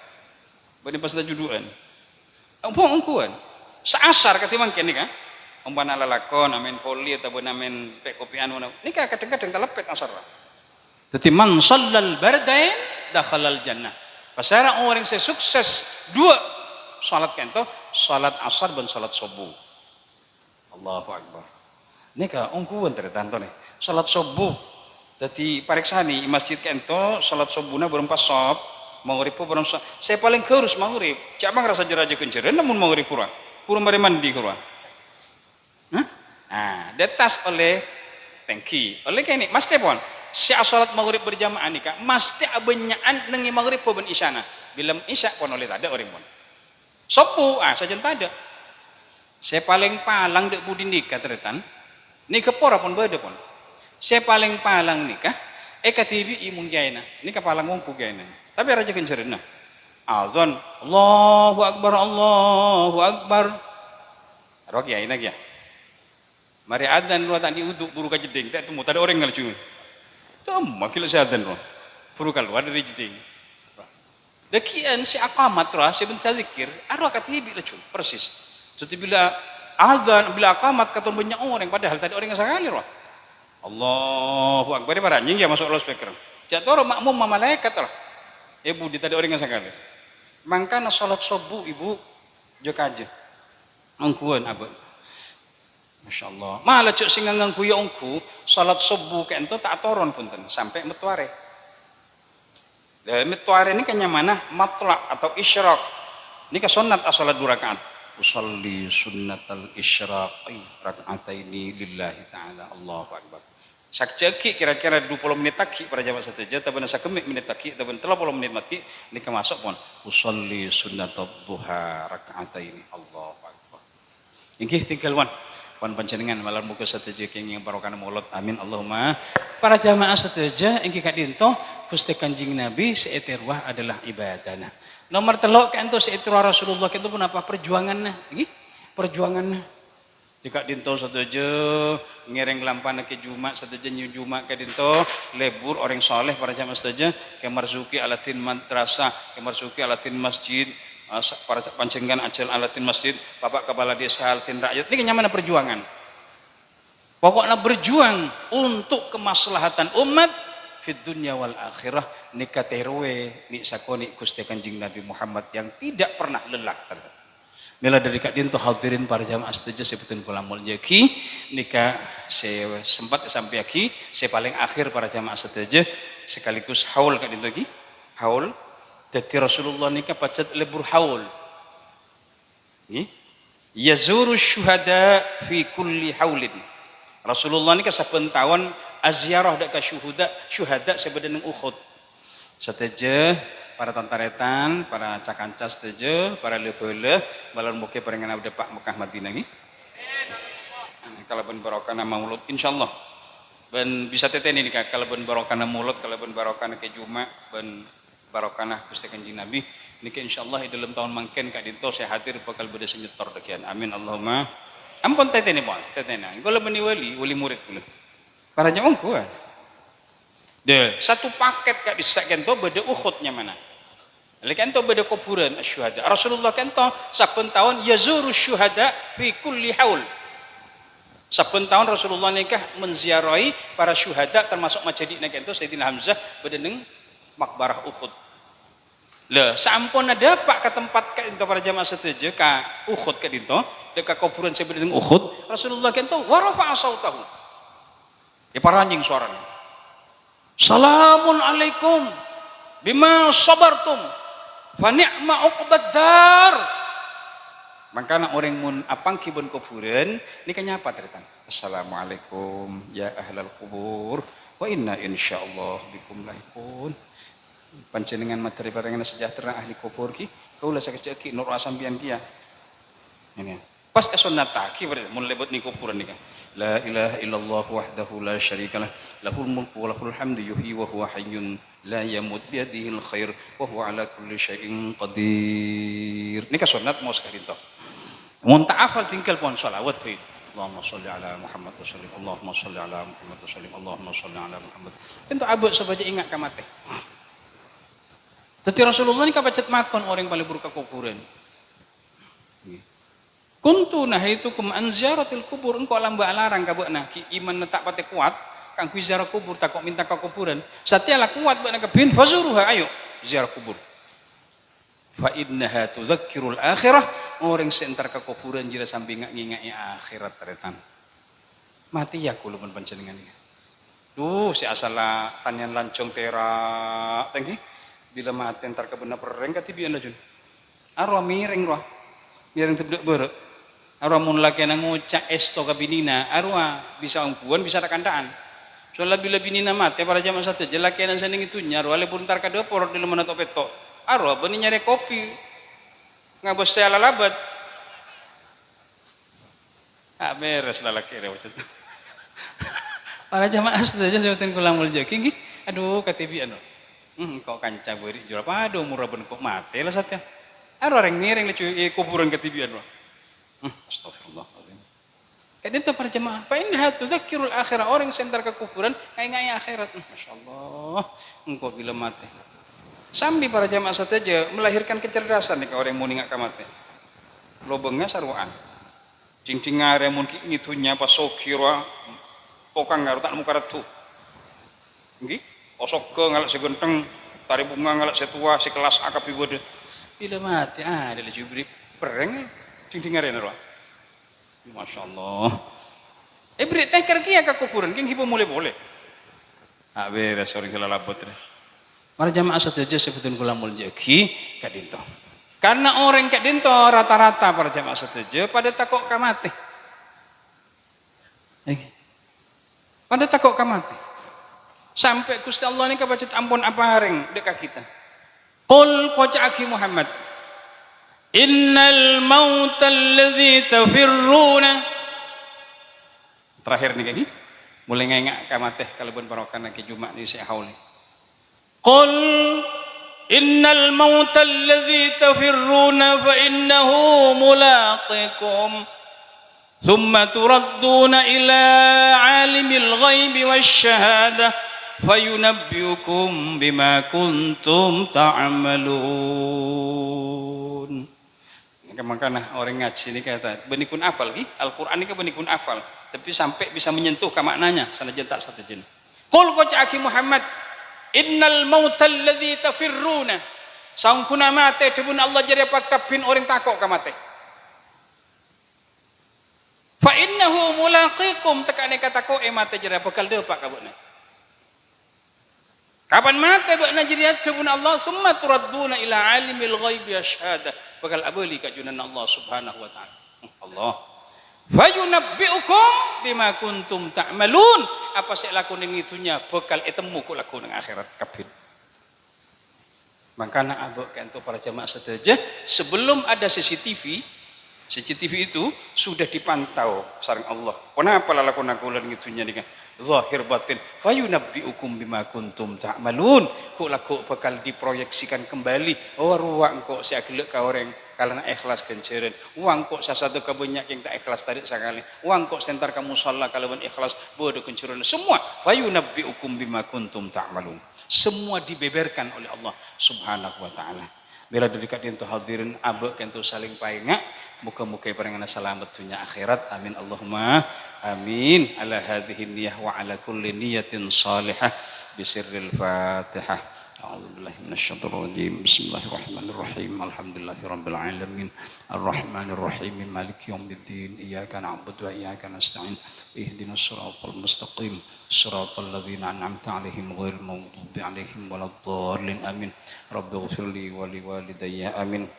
Bânnè pas laju duwâ'ân. Apa ongghuwân? Saasar kadhi mangkèn nèka. Ompana lalakon, amèn poli, otabâ amèn pè'-kopè'an, nèka kadhâng-kadhâng taleppet asar. Dhâddhi, "Man shallal bardain dakhalal jannah." Pasèra orèng sè sukses duwâ' salat ka'ènto, salat asar bân salat sobbhu. Allahu Akbar. Nèka ongghuwân tarètan, to, nè. Salat sobbhu. Dhâddhi, parèksanè, è masjid ka'ènto, salat sobbhuna bârâmpa sop, maghribbhâ bârâmpa sop. Sè palèng ghârus maghrib, jhâ' mangkana rajâ ghânjhârân, lamon maghrib kora. Kora marè mandi kora. Hah? Ah, dâttas ollè tèngghi. Ollè kènè', mastè pon. Sè asalat maghrib berjamaah nèka, mastè abânnya'an nèngè maghribbhâ bân isyana. Bilâ isya pon ollè tadâ' orèng pon. Sobbhu, ah, sajân tadâ'. Sè palèng palang dâ' budi nèka, tarètan. Nèka pora pon bâdâ pon. Sè palèng palang nèka, èkadhibi'i mon kèyaèna. Nèka palang ongghu kèyaèna. Tapè rajâ ghânjhârânna. Adzan, "Allahu Akbar, Allahu Akbar." Rowa kèyaèna kèya. Marè adzan rowa ta' andi' wudu, buru ka jeddhing, ta' temmo, tadâ' orèng laju. Temmo ghellâ' sè adzan rowa. Buru kalowar dâri jeddhing. Dhâggi'ân sè aqamat rowa, sè bân sè zikir, arowa kadhibi' laju, persis. Dhâddhi bilâ adzan, bilâ aqamat, katon bânnya' orèng, padahal tadâ' orèngnga sakalè rowa. Allahu Akbar, èparanyèng ya maso' loudspeaker. Jhâ' toro' ma'mumma malaèkat rowa. È budi tadâ' orèngnga sakalè. Mangkana salat sobbhu, Ibu, jhâ' kajâ. Ongghuwân abâ'. Masyaallah. Mala jhâ' sè ngangghuy ongghu, salat sobbhu ka'ènto ta' atoron, bhunten, sampè' metto arè. Lah, metto arè nèka nyamana matla' atau isyraq. Nèka sonnat asalat dhu raka'at. "Usalli sunnatal isyraqi raka'ataini lillahi ta'ala." Allahu Akbar. Sakjhâ' aghi', kira-kira dua puluh menit aghi', para jamaah sadhâjâ, tabâna saghâmè' menit aghi', tabâna tello polo menit aghi', nèka maso' pon. "Usalli sunnatal dhuha raka'ataini." Allahu Akbar. Èngghi, tinggal, wan. Wan panjhennengngan, malar moghâ sadhâjâ kèngèng barokahna molod. Amin, Allahumma. Para jamaah sadhâjâ, èngghi ka'dinto, Ghustè Kanjeng Nabi sè èterrowa adalah ibadana. Nomor tello' ka'dinto sè èterrowa Rasulullah ka'dinto ponapa? Perjuanganna, èngghi? Perjuanganna. Jhâ' ka'dinto sadhâjâ ngèrèng lampana Kè Juma', sadhâjâ nyèyom Juma' ka'dinto, lebur orèng saleh, para jamaah sadhâjâ, Kè Marzuki Aladdin Madrasah, Kè Marzuki Aladdin Masjid, Ah, sa-, para panjhennengngan ajhâl Aladdin Masjid, Bapak Kepala Desa Aladdin Rakyat, nèka nyamana perjuangan. Pokokna berjuang untuk kemaslahatan umat fid dunya wal akhirah, nèka terrowè nè' sakonè' Ghustè Kanjeng Nabi Muhammad yang tidak pernah lelah. Mèla dâri ka'dinto hadirin para jamaah sadhâjâ sè bhunten kaulâ molja'aghi, nèka sè sempat èsampèyaghi, sè palèng akhir para jamaah sadhâjâ, sekaligus haul ka'dinto ghi. Haul. Dhâddhi Rasulullah nèka pajhât lebur haul. Ngghi. Yazuru syuhada fi kulli haulin. Rasulullah nèka sabbhân taon aziarah dâ' ka syuhada, syuhada sè bâdâ neng Uhud. Sadhâjâ para tan-tarètan, para ca-kanca sadhâjâ, para lè-bhâlâ, malar moghâ parèngana dâpa' Mekkah Madinah, ngghi. Kalabân barokahna maulud, insyaallah. Bân bisa tètènè nèka, kalabân barokahna maulud, kalabân barokahna Kè Juma', bân barokahna Ghustè Kanjeng Nabi. Nèka insyaallah è dhâlem taon mangkèn ka'dinto sè hadir bhâkal bâdâ sè nyètor dhâggi'ân. Amin, Allahumma. Ampon tètèna, pon. Tètèna. Kaulâ bânnè wali, wali murid kaulâ. Para jemaah, dâ, satu paket ka'dissa' ka'dinto bâdâ Uhud nyamana. Lè ka'dinto bâdâ kobhurân asy-syuhada. Rasulullah ka'dinto sabbhân taon yazuru syuhada fi kulli haul. Sabbhân taon Rasulullah nèka menziarahi para syuhada, termasuk majhâdi'na ka'dinto Sayyidina Hamzah bâdâ neng makbarah Uhud. Lah, saamponna dâpa' ka tempat ka'dinto para jemaah sadhâjâ, ka Uhud ka'dinto, dâ' ka kobhurân sè bâdâ neng Uhud, Rasulullah ka'dinto wa rafa'a sautahu. Èparanyèng sowarana. "Salamun alaikum bima sabartum, fa ni'ma uqbad dar." Mangkana orèng mon apangghi bân kobhurân, nèka nyapa, tarètan. "Assalamualaikum ya ahlal kubur, wa inna insyaallah bikum lahiqun." Panjhennengngan materi parèngana sejahtera ahli kubur ghi, kaulâ sakejjhâ' ghi noro'a sampèyan kèya. Ini. Pas èsonnataghi, berarti, mon lèbât neng kobhurân nèka. "La ilaha illallah wahdahu la syarikalah, lahul mulku wa lahul hamdu yuhyi wa huwa hayyun la yamut biyadihil khair wa huwa ala kulli syai'in qadir." Nèka sonnat maos ka'dinto. Mon ta' hafal, tinggal pon shalawat bhâi. Allahumma shalli ala Muhammad wa sallim. Allahumma shalli ala Muhammad wa sallim. Allahumma shalli ala Muhammad. Ènto abâ' sopajâ enga' ka matè. Dhâddhi Rasulullah nèka pajhât makon orèng palebur ka kobhurân. Ngghi. "Kuntu nahaitukum an ziyaratil kubur," engko' lambâ' alarang ka bâ'na, ghi' imanna ta' patè kowat, kaangghuy ziarah kubur, tako' mènta ka kobhurân. Satèya la kowat bâ'na kabbhiyân, "Fazuruha, ayo ziarah kubur. Fa innaha tudzakkirul akhirah," orèng sè entar ka kobhurân jârèya sambi nga'-ngènga'è akhèrat, tarètan. Matèya kaulâ bân panjhennengngan nèka. Dhu, sè asalla tanèyan lanjhâng tèra', tèngghi. Bilâ matè entar ka bânnè perrèng kadhibi'ân, lajun. Arowa mèrèng rowa. Mèrèng tebdhâ' bârâ'. Arowa mon lakèna ngoca' èsto ka binèna, arowa bisa ongghuwân, bisa tha'-kantha'an. Soalla bilâ binèna matè, para jemaah sadhâjâ, lakèna sè neng è dhunnya, arowa lebur entar ka dâpor, dhâlemmanna to'-pèto'. Arowa bânnè nyarè kopi. Ngabâs tè alalabât. Ah, bherres lalakè' rèya, pajhât. Para jemaah sadhâjâ sè bhâdhân kaulâ molja'aghi, ngghi. Adhu, kadhibi'ân, no. Hmm, engko' kanca bâri' jârèya padâ omorra bân engko' matè la satèya. Arowa rèng-ngèrèng laju è kobhurân kadhibi'ân, no. Hmm, astagfirullahaladzim. Ka'dinto para jemaah, "Fa innaha tudzakkirul akhirah," orèng sè entar ka kobhurân, ngaè-ngaè akhèrat. Hmm, masyaallah, engko' bilâ matè. Sambi para jemaah sadhâjâ melahirkan kecerdasan nèka orèng mon enga' ka matè. Lobângnga sarowan. Dhing-dhing arè mon ghi' ngèdhunnya pas soghi rowa, tokang karo ta' nemmo kareddhu. Ngghi? Osoghâ ngala' sè ghântheng, tarè bhunga ngala' sè towa, sè kellas A kabbhi bâdâ. Bilâ matè, adâ' laju èbherri' perrèng, dhing-dhing arèna rowa. Masyaallah. Èbherri' tèngkèr kèya ka kobhurân, ghi' ngibâ molè polè. Ah, bherres orèng sè lalabât rè. Para jemaah sadhâjâ sè bhâdhân kaulâ molja'aghi ka'dinto. Karna orèng ka'dinto rata-rata para jemaah sadhâjâ padâ tako' ka matè. Èngghi. Padâ tako' ka matè. Sampè' Ghustè Allah nèka pajhât ampon aparèng dâ' ka kita. Qul, koca'aghi Muhammad, "Innal mautal ladzi tafirruna." Terakhir nèka, ghi. Molaè ngaènga' ka matè kalabân barokana Kè Juma' nèka sè haulè. Qul innal mautal ladzi tafirruna fa innahu mulaqikum. Tsumma turadduna ila alimil ghaibi wasy syahadah fayunabbi'ukum bima kuntum ta'malun. Mangkana orèng ngajhi nèka ta-, bânnè ghun afal, ghi? Al-Qur'an nèka bânnè ghun afal, tapè sampè' bisa menyentuh ka ma'nanya, sanajjân ta' sadhâjâna. Qul, koca'aghi Muhammad, "Innal mautal ladzi tafirruna." Saongghuna matè, dhâbuna Allah, jârèya pakabbhina orèng tako' ka matè. "Fa innahu mulaqikum," tèka nèka tako'è matè jârèya bhâkal dâpa' ka bâ'na. Kapan matè bâ'na jârèya, dhâbuna Allah, "Tsumma turadduna ila alimil ghaibi wasy syahadah," bhâkal abâli ka Junanna Allah Subhanahu wa Ta'ala. Allah. "Fayunabbi'ukum bima kuntum ta'malun," apa sè èlakonè è dhunnya bhâkal ètemmo ko' lagghu' neng akhèrat kabbhi. Mangkana abâ' ka'dinto para jamaah sadhâjâ, sebelum ada C C T V, C C T V itu sudah dipantau sareng Allah. Ponapa lalakonna kaulâ neng è dhunnya nèka? zahir batin, "Fayunabbi'ukum bima kuntum ta'malun." Ghu'-lagghu' bhâkal diproyeksikan kembali. Oh, rowa engko' sè aghellâ' ka orèng kalana ikhlas ghânjhârân. Wa engko' sè sadhâka bânnya' kèng ta' ikhlas tadâ' sakalè. Wa engko' sè entar ka musalla kalabân ikhlas bâdâ ghânjhârânna. Semua. "Fayunabbi'ukum bima kuntum ta'malun." Semua dibeberkan oleh Allah Subhanahu wa Ta'ala. Mèla dâri ka'dinto hadirin abâ' ka'dinto salèng paènga'. Moghâ-moghâ èparèngana salamet dhunnya akhèrat. Amin, Allahumma amin. Ala hadhihi niyah wa ala kulli niyatin salihah. Bisirril Fatihah. A'udzubillahi minasyaitonirrajim. Bismillahirrahmanirrahim. Alhamdulillahirabbil alamin. Arrahmanirrahim. Maliki yaumiddin. Iyyaka na'budu wa iyyaka nasta'in. Ihdinas siratal mustaqim. Siratal ladzina an'amta 'alaihim ghairil maghdubi 'alaihim waladdallin. Amin. Rabbighfirli wa liwalidayya. Amin.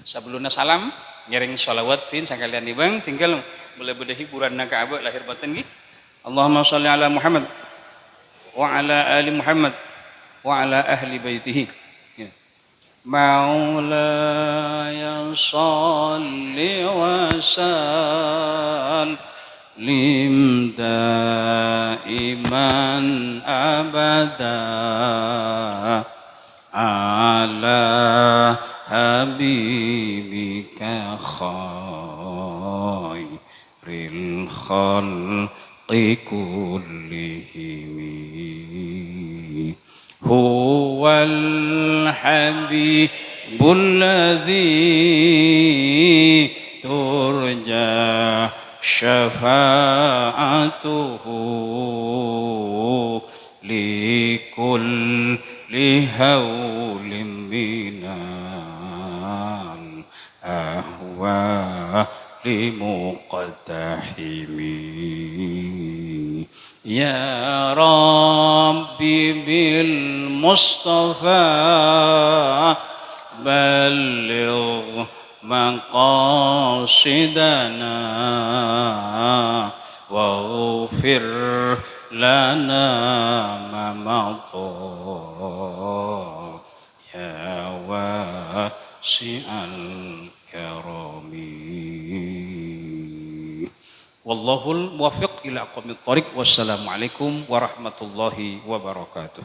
Sabellunna salam, ngèrèng shalawat, bin, sakalèyan, Bang, tinggal mula bâdâ hiburanna ka abâ' lahir batin, ghi. Allahumma shalli ala Muhammad wa ala ali Muhammad wa ala ahli baitihi. Ya. مولاي صل وسلم دائما أبدا على حبيبك خير الخلق كلهم. هو الحبيب الذي ترجى شفاعته لكل هول من الأهوال مقتحم. يا رب بالمصطفى بلغ مقاصدنا واغفر لنا ما مضى يا واسع الكرم. والله الموفق إلى أقوم الطريق. والسلام عليكم ورحمة الله وبركاته.